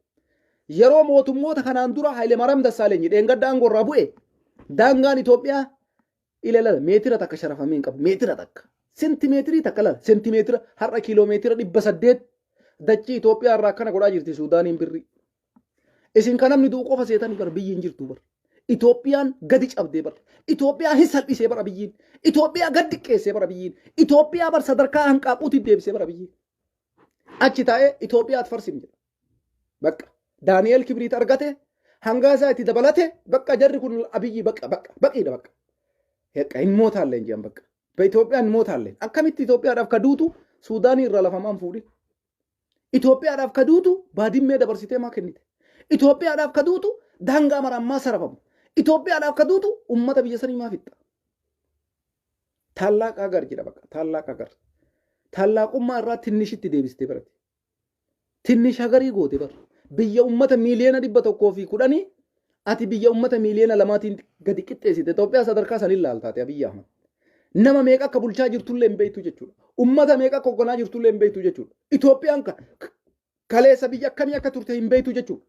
Yeroo mootummoota kanaan dura Haayilemaariyaam Dassaalenyi dheengadda aangoo irraa bu'e, daangaan Itoophiyaa ilaalala meetira takka sharafamee hin qabu. Meetira takka. Sentimeetirii takka lala. Sentimeetira har'a kiiloomeetira 800 dachii Itoophiyaa irraa akkana godhaa jirti Suudaaniin birrii. Isin kan namni du'u qofa seetanii bar, biyyi hin jirtu bar. Itoophiyaan gadi cabdee bar. Itoophiyaa hin salphisee bar biyyiin. Itoophiyaa gad diqqeessee bar biyyiin. Itoophiyaa bar sadarkaa hanqaaquutti deebisee bar biyyiin. Achi taa'ee Itoophiyaa አትፈርስም jedha. Bakka. Daani'eel Kibriit argate, Hangaasaa itti dabalate, bakka jarri kun Abiyyi bakka bakka baqiidha bakka. Heqqa hin mootaalleen jedhan bakka. Ba Itoophiyaan hin mootaalleen. Akkamitti Itoophiyaadhaaf ka duutu Suudaanii irraa lafa maan fuudhin? Itoophiyaadhaaf ka duutu Baadimmee dabarsitee maa kennite? Itoophiyaadhaaf ka duutu daangaa maraan maa sarafamu? Itoophiyaadhaaf ka duutu ummata biyya sanii maa fixxa? Taallaaq hagar jedha bakka taallaaq hagar. Taallaaqummaa irraa tinnishitti deebistee barate. Tinnish hagarii goote bar. Biyya ummata miiliyoona 110 ati biyya ummata miiliyoona 2tiin gadi qixxeessite. Itoophiyaa sadarkaa saniin laaltaate Abiyyi Ahmad. Nama meeqa akka bulchaa jirtullee hin beektu jechuudha. Ummata meeqa akka hoogganaa jirtullee hin beektu jechuudha. Itoophiyaan kaleessa biyya akkamii akka turte hin beektu jechuudha.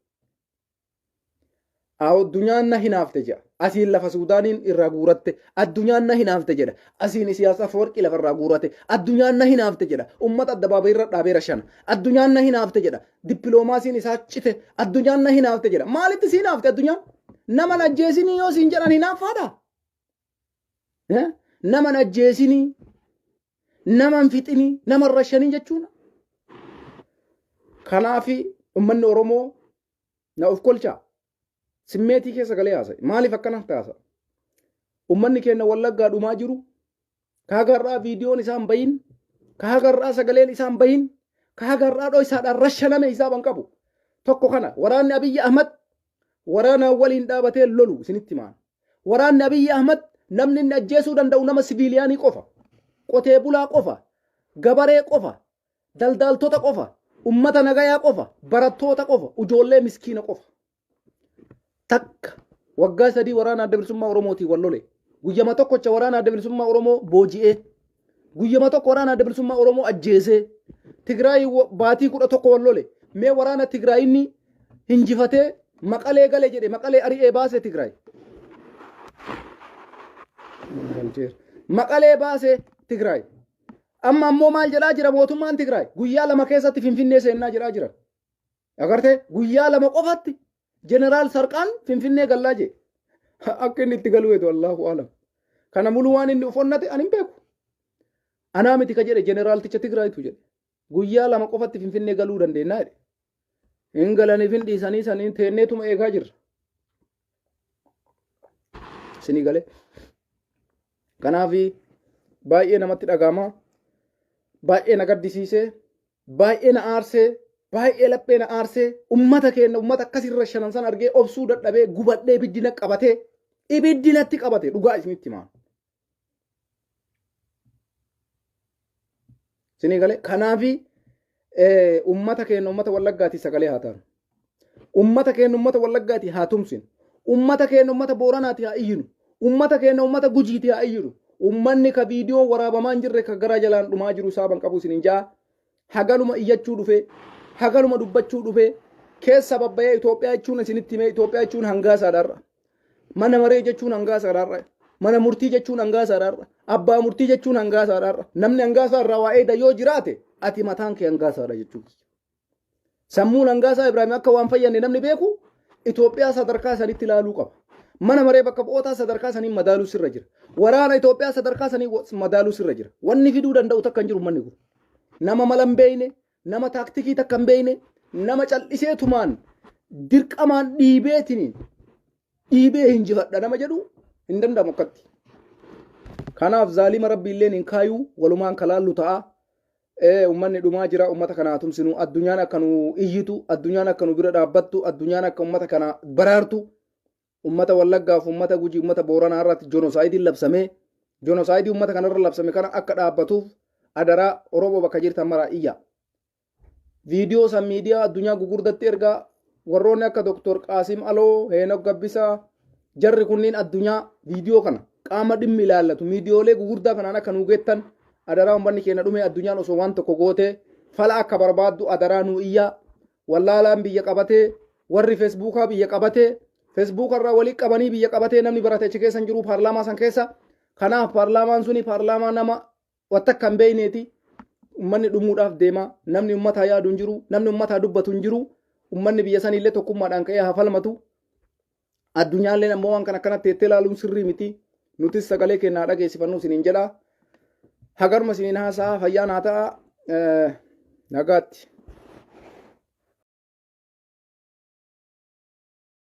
Addunyaan na hinaafte jedha. Asiin lafa Suudaaniin irraa guuratte. Addunyaan na hinaafte jedha. Asiin Isiyaas Afwerqii lafa irraa guurate. Addunyaan na hinaafte jedha. Ummata addabaabayii irra dhaabeera shana. Addunyaan na hinaafte jedha. Dippiloomaasiin isaa cite. Addunyaan na hinaafte jedha. Maalitti si hinaafte addunyaan? Nama na ajjeesinii yoo siin jedhan hinaaffaadha? Nama na ajjeesinii, nama hin fixinii, nama hin rashanii jechuudha. Kanaafi uummanni Oromoo na of kolchaa. Simmeetii keessa galee haasa'e. Maaliif akkana taasa? Uummanni keenya Wallaggaa dhumaa jiru. Ka hagarraa viidiyoon isaan bahin, ka hagarraa sagaleen isaan bahin, ka hagarraa dhoysaadhaan rashaname hisaaban qabu. Tokko kana waraanni Abiyyi Ahmad waraana waliin dhaabatee lolu isinitti himaan. Waraanni Abiyyi Ahmad namni inni ajjeesuu danda'u nama siviiliyaanii qofa, qotee bulaa qofa, gabaree qofa, daldaaltota qofa, ummata nagayaa qofa, barattoota qofa, ujoollee miskiina qofa. Takka waggaa 3 waraana Adda Bilisummaa Oromootiin wal lole. Guyyama tokkocha waraana Adda Bilisummaa Oromoo booji'ee. Guyyama tokko waraana Adda Bilisummaa Oromoo ajjeesee. Tigraay baatii 11 wal lole. Mee waraana Tigraay inni hinjifatee Maqalee gale jedhe Maqalee ari'ee baase Tigraay. Maqalee baase Tigraay. Amma ammoo maal jedhaa jira mootummaan Tigraay? Guyyaa 2 keessatti Finfinnee seennaa jedhaa jira. Agartee guyyaa 2 qofatti Jeneraal Sarqaan Finfinnee gallaa jee. Akka inni itti galuu eedu Allahu alam. Kana muluu waan inni of onnate ani hin beeku. Anaa miti ka jedhe jeneraalticha Tigraayitu jedhe. Guyyaa 2 qofatti Finfinnee galuu dandeenya jedhe. Hin galaniif hin dhiisanii saniin teenneetuma eegaa jirra. Isinii galee. Kanaaf baay'ee namatti dhaga'ama. Baay'ee na gaddisiisee. Baay'ee na aarsee. Baay'ee laphee na aarsee. Ummata keenya ummata akkasirra shanan san argee obsuu dadhabee gubadhee ibiddi na qabatee. Ibiddi natti qabate dhugaa isinitti himaa. Isinii galee kanaafi ummata keenya ummata Wallaggaatii sagalee haa taanu. Ummata keenya ummata Wallaggaatii haa tumsinu. Ummata keenya ummata Booranaatii haa iyyinu. Ummata keenya ummata Gujiitii haa iyyinu. Ummanni ka viidiyoon waraabamaa hin jirre ka gara jalaan dhumaa jiru saaban qabu isiniin ja'a. Haganuma iyyachuu dhufee, haganuma dubbachuu dhufee, keessa babbayee Itoophiyaa jechuun isinitti himee Itoophiyaa jechuun hangaasaadha har'a. Mana maree jechuun hangaasaadha har'a. Mana murtii jechuun hangaasaadha har'a. Abbaa murtii jechuun hangaasaadha har'a. Namni hangaasaa irraa waa eeda yoo jiraate ati mataan kee hangaasaadha jechuudha. Sammuun hangaasaa Ibraahim akka waan fayyanne namni beeku Itoophiyaa sadarkaa sanitti ilaaluu qaba. Mana maree bakka bu'ootaa sadarkaa saniin madaaluu sirra jira. Waraana Itoophiyaa sadarkaa sanii madaaluu sirra jira. Wanni fiduu danda'u takka hin jiru manni kun. Nama mala hin beekne, nama taaktikii takka hin beekne, nama cal'isee tumaan dirqamaan dhiibeetiniin dhiibee hinjifadha nama jedhu hin danda'amu akkatti. Kanaaf zaalima rabbi illeen hin kaayuu walumaan kalaallu ta'a. Uummanni dhumaa jira uummata kana haa tumsinu addunyaan akka nu iyyitu addunyaan akka nu bira dhaabbattu addunyaan akka uummata kana baraartu uummata Wallaggaaf uummata Gujii uummata Booranaa irratti jonosaayidiin labsamee jonosaayidii uummata kanarra labsame kana akka dhaabbatuuf adaraa Oromoo bakka jirtan maraa iyya. Viidiyoo san miidiyaa addunyaa gugurdatti ergaa warroonni akka Dr. Qaasim Aloo, Heenok Gabbisaa jarri kunniin addunyaa viidiyoo kana qaama dhimmi ilaallatu miidiyoolee gugurdaa kanaan akka nuu geettan adaraa uummanni keenya dhume addunyaan osoo waan tokko gootee fala akka barbaaddu adaraa nuu iyyaa wallaalaan biyya qabatee warri feesbuukaa biyya qabatee feesbuuka irraa walii qabanii biyya qabatee namni barate achi keessa hin jiru paarlaamaa san keessa kanaaf paarlaamaan suni paarlaamaa nama wattakka hin beekneeti ummanni dhumuudhaaf deema namni ummataa yaadu hin jiru namni ummataa dubbatu hin jiru ummanni biyya saniillee tokkummaadhaan ka'ee haa falmatu addunyaalleen ammoo waan kana akkanatti teettee ilaaluun sirrii miti nutis sagalee keenya haa dhageessifannu isiniin jedha hagaruma isiniin haasa'a fayyaan haa ta'a nagaatti.